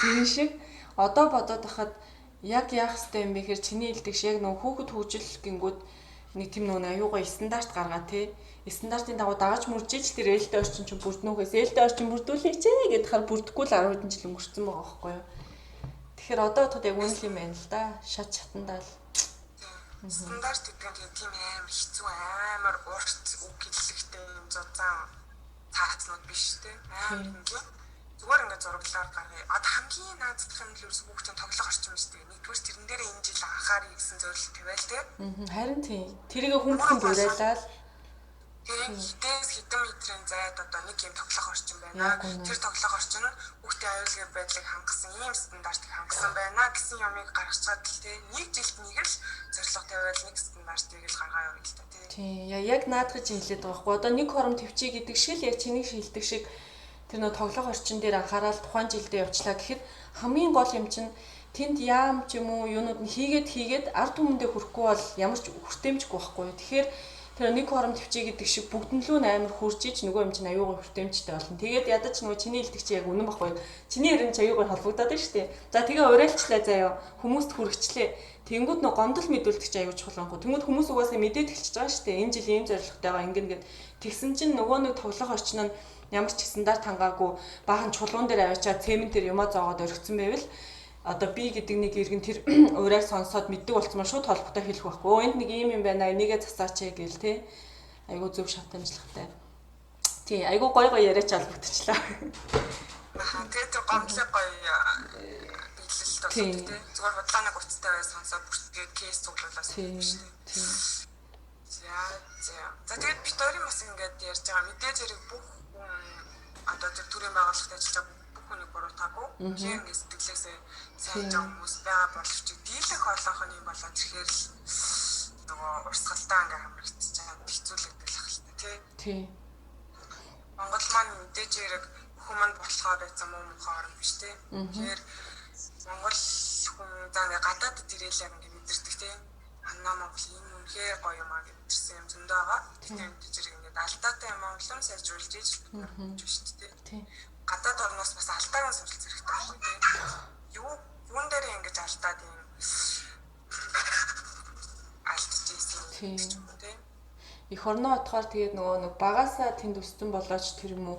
тэр шиг одоо бодоод байхад яг яах ёстой юм бэ гэхээр чиний хэлдэг шиг яг нөгөө хүүхэд хөгжил гингүүд нэг тийм нөгөө аюугаа стандарт гаргаа тий. Стандартын дагуу дагаж мөржиж тэр ээлтэй орчин чинь бүрднүүхээс ээлтэй орчин бүрдүүлээч ээ гэдгээр бүрдэхгүй л 10 хэдэн жил өнгөрцөн байгаа байхгүй юу. Тэгэхээр одоо бодоход яг үнэн л юм байна л да. Шат шатандаа л. Стандарт гэдэг нь тийм амар хэцүү амар урт үг хэллэгтэй юм зузаан цаацнууд биш те. Амар энгийн. Зүгээр ингээд зураглаар гаргая. Одоо хамгийн наазах юм л ерөөс хүүхдийн тоглох орчин шүү дээ. Нэгдүгээр тэрэн дээр энэ жил анхааръя гэсэн зорилт тавиал те. Харин тийм. Тэрийг хүн бүхэн дуурайлал. Тэгээ хідээс хэдэн метрийн зайд одоо нэг юм тоглох орчин байна. Тэр тоглох орчин нь хүүхдийн аюулгүй байдлыг хангасан ийм стандартыг хангасан байна гэсэн юмыг гаргачаад л те нэг жилд нэг л зорилго тавиал нэг стандартыг л гаргаа явна л та тий. Тийм. Яг наадах чи хэлээд байгаа байхгүй. Одоо нэг хором төвчий гэдэг шиг л яг чиний шилдэг шиг тэр нөө тоглох орчин дээр анхаарал тухайн жилдээ явчлаа гэхэд хамгийн гол юм чинь тэнд яам ч юм уу юунууд нь хийгээд хийгээд ард түмэндээ хүрэхгүй бол ямар ч хүртээмжгүй байхгүй. Тэгэхээр тэр нэг хором төвчий гэдэг шиг бүгдэн лүү амар хурж ич нөгөө юм чинь аюугаа хүртээмжтэй болно. Тэгээд ядаж нөгөө чиний хэлдэг чи яг үнэн байхгүй. Чиний ярин чи аюугаа холбогдоод байна шүү дээ. За тэгээ урайлчлаа заяа. Хүмүүст хүргэчлээ. Тэнгүүд нөгөө гомдол мэдүүлдэг чи аюу чухал байхгүй. Тэнгүүд хүмүүс угаасаа мэдээд эхэлчихэж байгаа шүү дээ. Энэ жил ийм зорилготойгоо ингэн гэд. Тэгсэн чинь нөгөө нэг тоглох орчин нь ямар ч стандарт хангаагүй баахан чулуун дээр аваачаад цемент дээр юмаа зоогоод орхисон байвал одоо би гэдэг нэг иргэн тэр урайг сонсоод мэддэг болцсон маань шууд холбогдоо хэлэх байхгүй. Өө энд нэг ийм юм байна. Энийгээ засаач ээ гэл те. Айгүй зөв шат амжилттай. Тий, айгүй гой гой яриач холбогдчихлаа. Тэгээд тэр гомдлыг гоё биелэлт болоод тий. Зүгээр худлааны гуцтай бай сонсоо бүртгээд кейс цуглуулаад шүү дээ. Тий. За за. За тэгээд бит хоёрын бас ингээд ярьж байгаа мэдээж хэрэг бүх хүн одоо тэр төрийн байгууллагт ажиллаж байгаа бүх хүнийг буруутгаагүй. Тэгэхээр ингээд сэтгэлээсээ сайн жаа хүмүүс байгаа боловч дийлэх олонх нь юм болоод ирэхээр л нөгөө урсгалдаа ингээд хамрагдчих чад хэцүүлэгдэх л та тий. Тий. Монгол маань мэдээж хэрэг хүн маань болохоор байсан муу мухай орн биш тий. Тэгэхээр Монгол хүн за ингээ гадаадд ирээл яг ингээ мэдэрдэг тий. Анна Монгол энэ үнэхээр гоё юм аа гэж мэдэрсэн юм зөндөө байгаа. Тэгэхээр мэдээж хэрэг ингээд алдаатай юм улам сайжруулж иж бид нар хөгжиж шүү дээ тий. Гадаад орноос бас алдааг нь суралцах хэрэгтэй байхгүй тий. Юу юун дээр ингэж алдаад юм алдчихсэн юм тий. Эх орноо отохоор тэгээд нөгөө нэг багасаа тэнд өссөн болооч тэр юм уу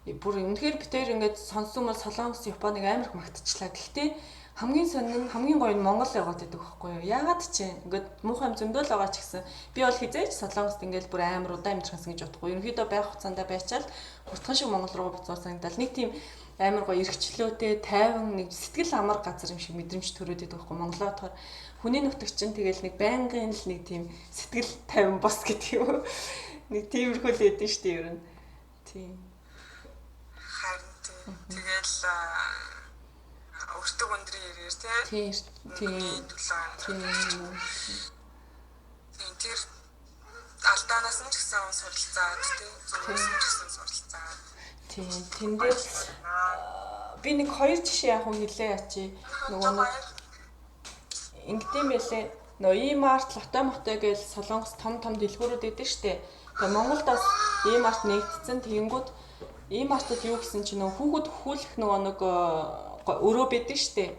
бүр үнэхээр бид хоёр ингээд сонссон бол Солонгос, Японыг амар их магтчихлаа. Гэхдээ хамгийн сонин нь хамгийн гоё нь Монгол яваад байдаг байхгүй юу? Яагаад ч ингээд муухай юм зөндөл байгаа ч гэсэн би бол хизээж Солонгост ингээд бүр амар удаан амьдрахсан гэж бодохгүй. Ерөнхийдөө байх хугацаанд байчаал хурдхан шиг Монгол руу буцаар санагдал. Нэг тийм амар гоё эрхчлөөтэй, тайван нэг сэтгэл амар газар юм шиг мэдрэмж төрөөд байдаг байхгүй Монголоо отохоор хүний нутаг чинь тэгэл нэг байнгын л нэг тийм сэтгэл тайван бос гэдэг юм. Нэг тиймэрхүү л байдэн шүү дээ ер нь. Тийм. Харин тийм. Тэгэл өртөг өндрийн ирээр тий. Тийм. Тийм. Тийм тэр алдаанаас нь ч гэсэн суралцаад тий. Зүгээс нь ч гэсэн суралцаад. Тийм. Тэн дээр би нэг хоёр жишээ яг уу хэлээ ячи. Нөгөө нэг ингэдэм байлээ. Нөгөө E-Mart, Lotte Motte гэж Солонгос том том дэлгүүрүүд идэв штэ. Тэгээ Монголд бас E-Mart нэгдсэн. Тэгэнгүүт E-Mart-д юу гэсэн чинь нөгөө хүүхэд хөхүүлэх нөгөө нэг өрөө бидэн штэ.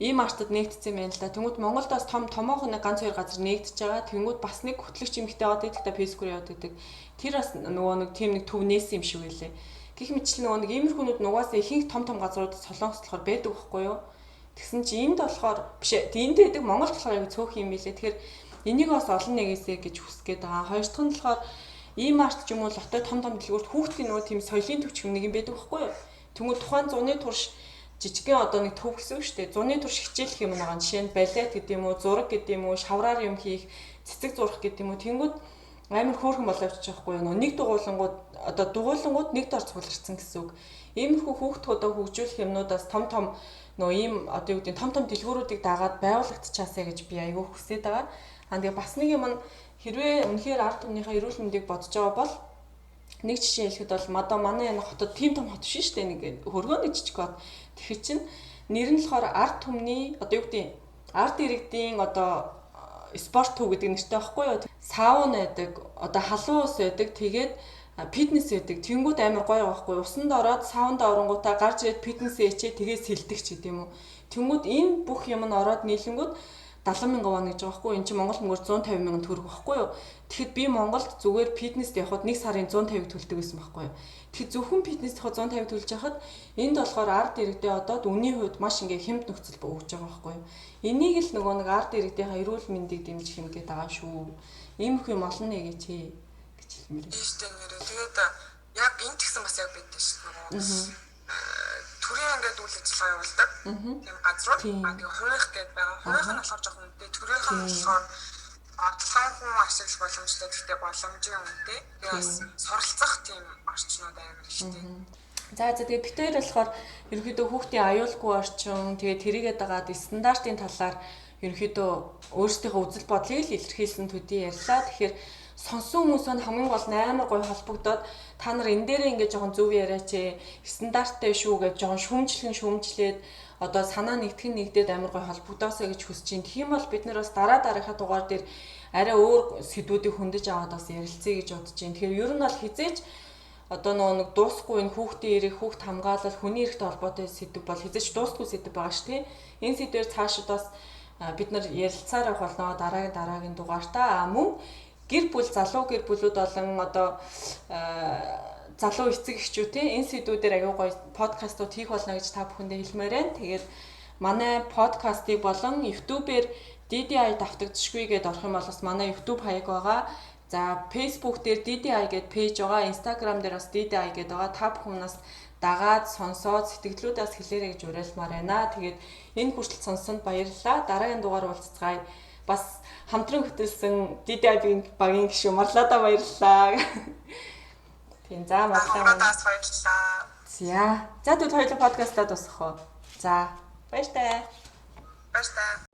E-Mart-д нэгдсэн юм байна л да. Тэнгүүд Монголд бас том томоохон нэг ганц хоёр газар нэгдэж байгаа. Тэнгүүд бас нэг хөтлөгч эмэгтэй яваад байдаг та Facebook-оор яваад байдаг. Тэр бас нөгөө нэг тийм нэг төв нээсэн юм шиг байлээ. Гэх мэтлэн нөгөө нэг иймэрхүүнүүд нугасаа ихэнх том том газрууд Солонгост болохоор байдаг байхгүй юу? Тэгсэн чи энд болохоор биш ээ. Энд байдаг Монголд болохоор яг цөөх юм билээ. Тэгэхээр энийг бас олон нэгээсэй гэж хүсгээд байгаа. Хоёр дахь нь болохоор E-Mart ч юм уу Lotte том том дэлгүүрт хүүхдийн нөгөө тийм соёлын төвч юм нэг юм байдаг байхгүй юу? Тэнгүүд тухайн зуны турш жижигхэн одоо нэг төв гэсэн үг шүү дээ. Зуны турш хичээлэх юм байгаа. Жишээ нь балет гэдэг юм уу, зураг гэдэг юм уу, шавраар юм хийх, цэцэг зурах гэдэг юм уу. Тэнгүүд амар хөөрхөн болоо явчих байхгүй юу? Нэг дугуулангууд одоо дугуулангууд нэг дор цугларсан гэсэн үг. Иймэрхүү хүүхдүүдөө хөгжүүлэх юмнуудаас том том нөгөө ийм одоо юу гэдэг том том дэлгүүрүүдийг дагаад байгуулагдчихаасаа гэж би айгүй хүсээд байгаа. Аа тэгээ бас нэг юм нь хэрвээ үнэхээр ард түмнийхээ эрүүл мэндийг бодож байгаа бол нэг жишээ хэлэхэд бол мадаа манай энэ хотод тийм том хот биш шүү дээ, нэг хөргөө нэг жижиг хот. Тэгэхээр чин нэр нь болохоор ард түмний одоо юу гэдэг ард иргэдийн одоо спорт төв гэдэг нэртэй байхгүй юу? Сауна байдаг, одоо халуун ус байдаг, тэгээд фитнес байдаг. Тэнгүүд амар гоё байхгүй юу? Усанд ороод саунд оронгуудаа гарч ирээд фитнесээ ичээ тэгээд сэлдэг ч гэдэм үү. Тэнгүүд энэ бүх юм нь ороод нийлэнгүүд 70 мянган вон гэж байгаа байхгүй юу? Энд чинь Монгол мөнгөөр 150 мянган төгрөг байхгүй юу? Тэгэхэд би Монголд зүгээр фитнест явхад нэг сарын 150-г төлдөг байсан байхгүй юу? Тэгэхэд зөвхөн фитнест явхад 150 төлж яхад энд болохоор ард иргэдээ одоод үнийн хувьд маш ингээ хямд нөхцөл өгж байгаа байхгүй юу? Энийг л нөгөө нэг ард иргэдийнхаа эрүүл мэндийг дэмжих юм гээд байгаа шүү. Иймэрхүү юм олон нэгэ чи гэж хэлмээр. Тийм шүү дээ нэрээ. Тэгээд яг энэ ч гэсэн бас яг бидэн шүү нөгөө төрийн ингээд үйл ажиллагаа явуулдаг тийм газрууд. А тэгээ хувийнх гээд байгаа. Хувийнх нь болохоор жоохон үнэтэй. Төрийнх нь болохоор олон хүн ашиглах боломжтой. Гэхдээ боломжийн үнэтэй. Тэгээ бас суралцах тийм орчнууд амар ихтэй. За за тэгээ бид хоёр болохоор ерөнхийдөө хүүхдийн аюулгүй орчин тэгээ тэрийгээ дагаад стандартын талаар ерөнхийдөө өөрсдийнхөө үзэл бодлыг л илэрхийлсэн төдий ярьлаа. Тэгэхээр сонсон хүмүүс нь хамгийн гол нь амар гоё холбогдоод та нар энэ дээрээ ингээд жоохон зөв яриач ээ, стандарттай шүү гэж жоохон шүүмжлэн шүүмжлээд одоо санаа нэгтгэн нэгдээд амар гоё холбогдоосоо гэж хүсэж байна. Тийм бол бид нар бас дараа дараагийнхаа дугаар дээр арай өөр сэдвүүдийг хөндөж аваад бас ярилцъя гэж бодож байна. Тэгэхээр ер нь бол хизээч одоо нөгөө нэг дуусахгүй энэ хүүхдийн эрх, хүүхд хамгаалал, хүний эрхтэй холбоотой сэдв бол хизээч дуусгүй сэдв байгаа ш тий. Энэ сэдвээр цаашид бас бид нар ярилцаар явах болно дараагийн дараагийн дугаартаа. А мөн гэр бүл, залуу гэр бүлүүд болон одоо залуу эцэг эхчүүд тий энэ сэдвүүдээр аягүй гоё подкастууд хийх болно гэж та бүхэндээ хэлмээр байна. Тэгээд манай подкастыг болон YouTube-ээр DDI давтагдшгүй гэдээ орох юм бол бас манай YouTube хаяг байгаа. За, Facebook дээр DDI гэдэг page байгаа, Instagram дээр бас DDI гэдэг байгаа. Та бүхэн бас дагаад сонсоод сэтгэлдлүүдээс хэлээрэй гэж уриалмаар байна. Тэгээд энэ хүртэл сонссонд баярлалаа. Дараагийн дугаар уулзацгаая. Бас хамтран хөтөлсөн DDI багийн гишүүн Марлада баярлалаа. Тийм, за, Марлаа. Баярлалаа. За. За, тэгвэл хоёулаа подкастаа дуусгах уу? За, баяртай. Баяртай.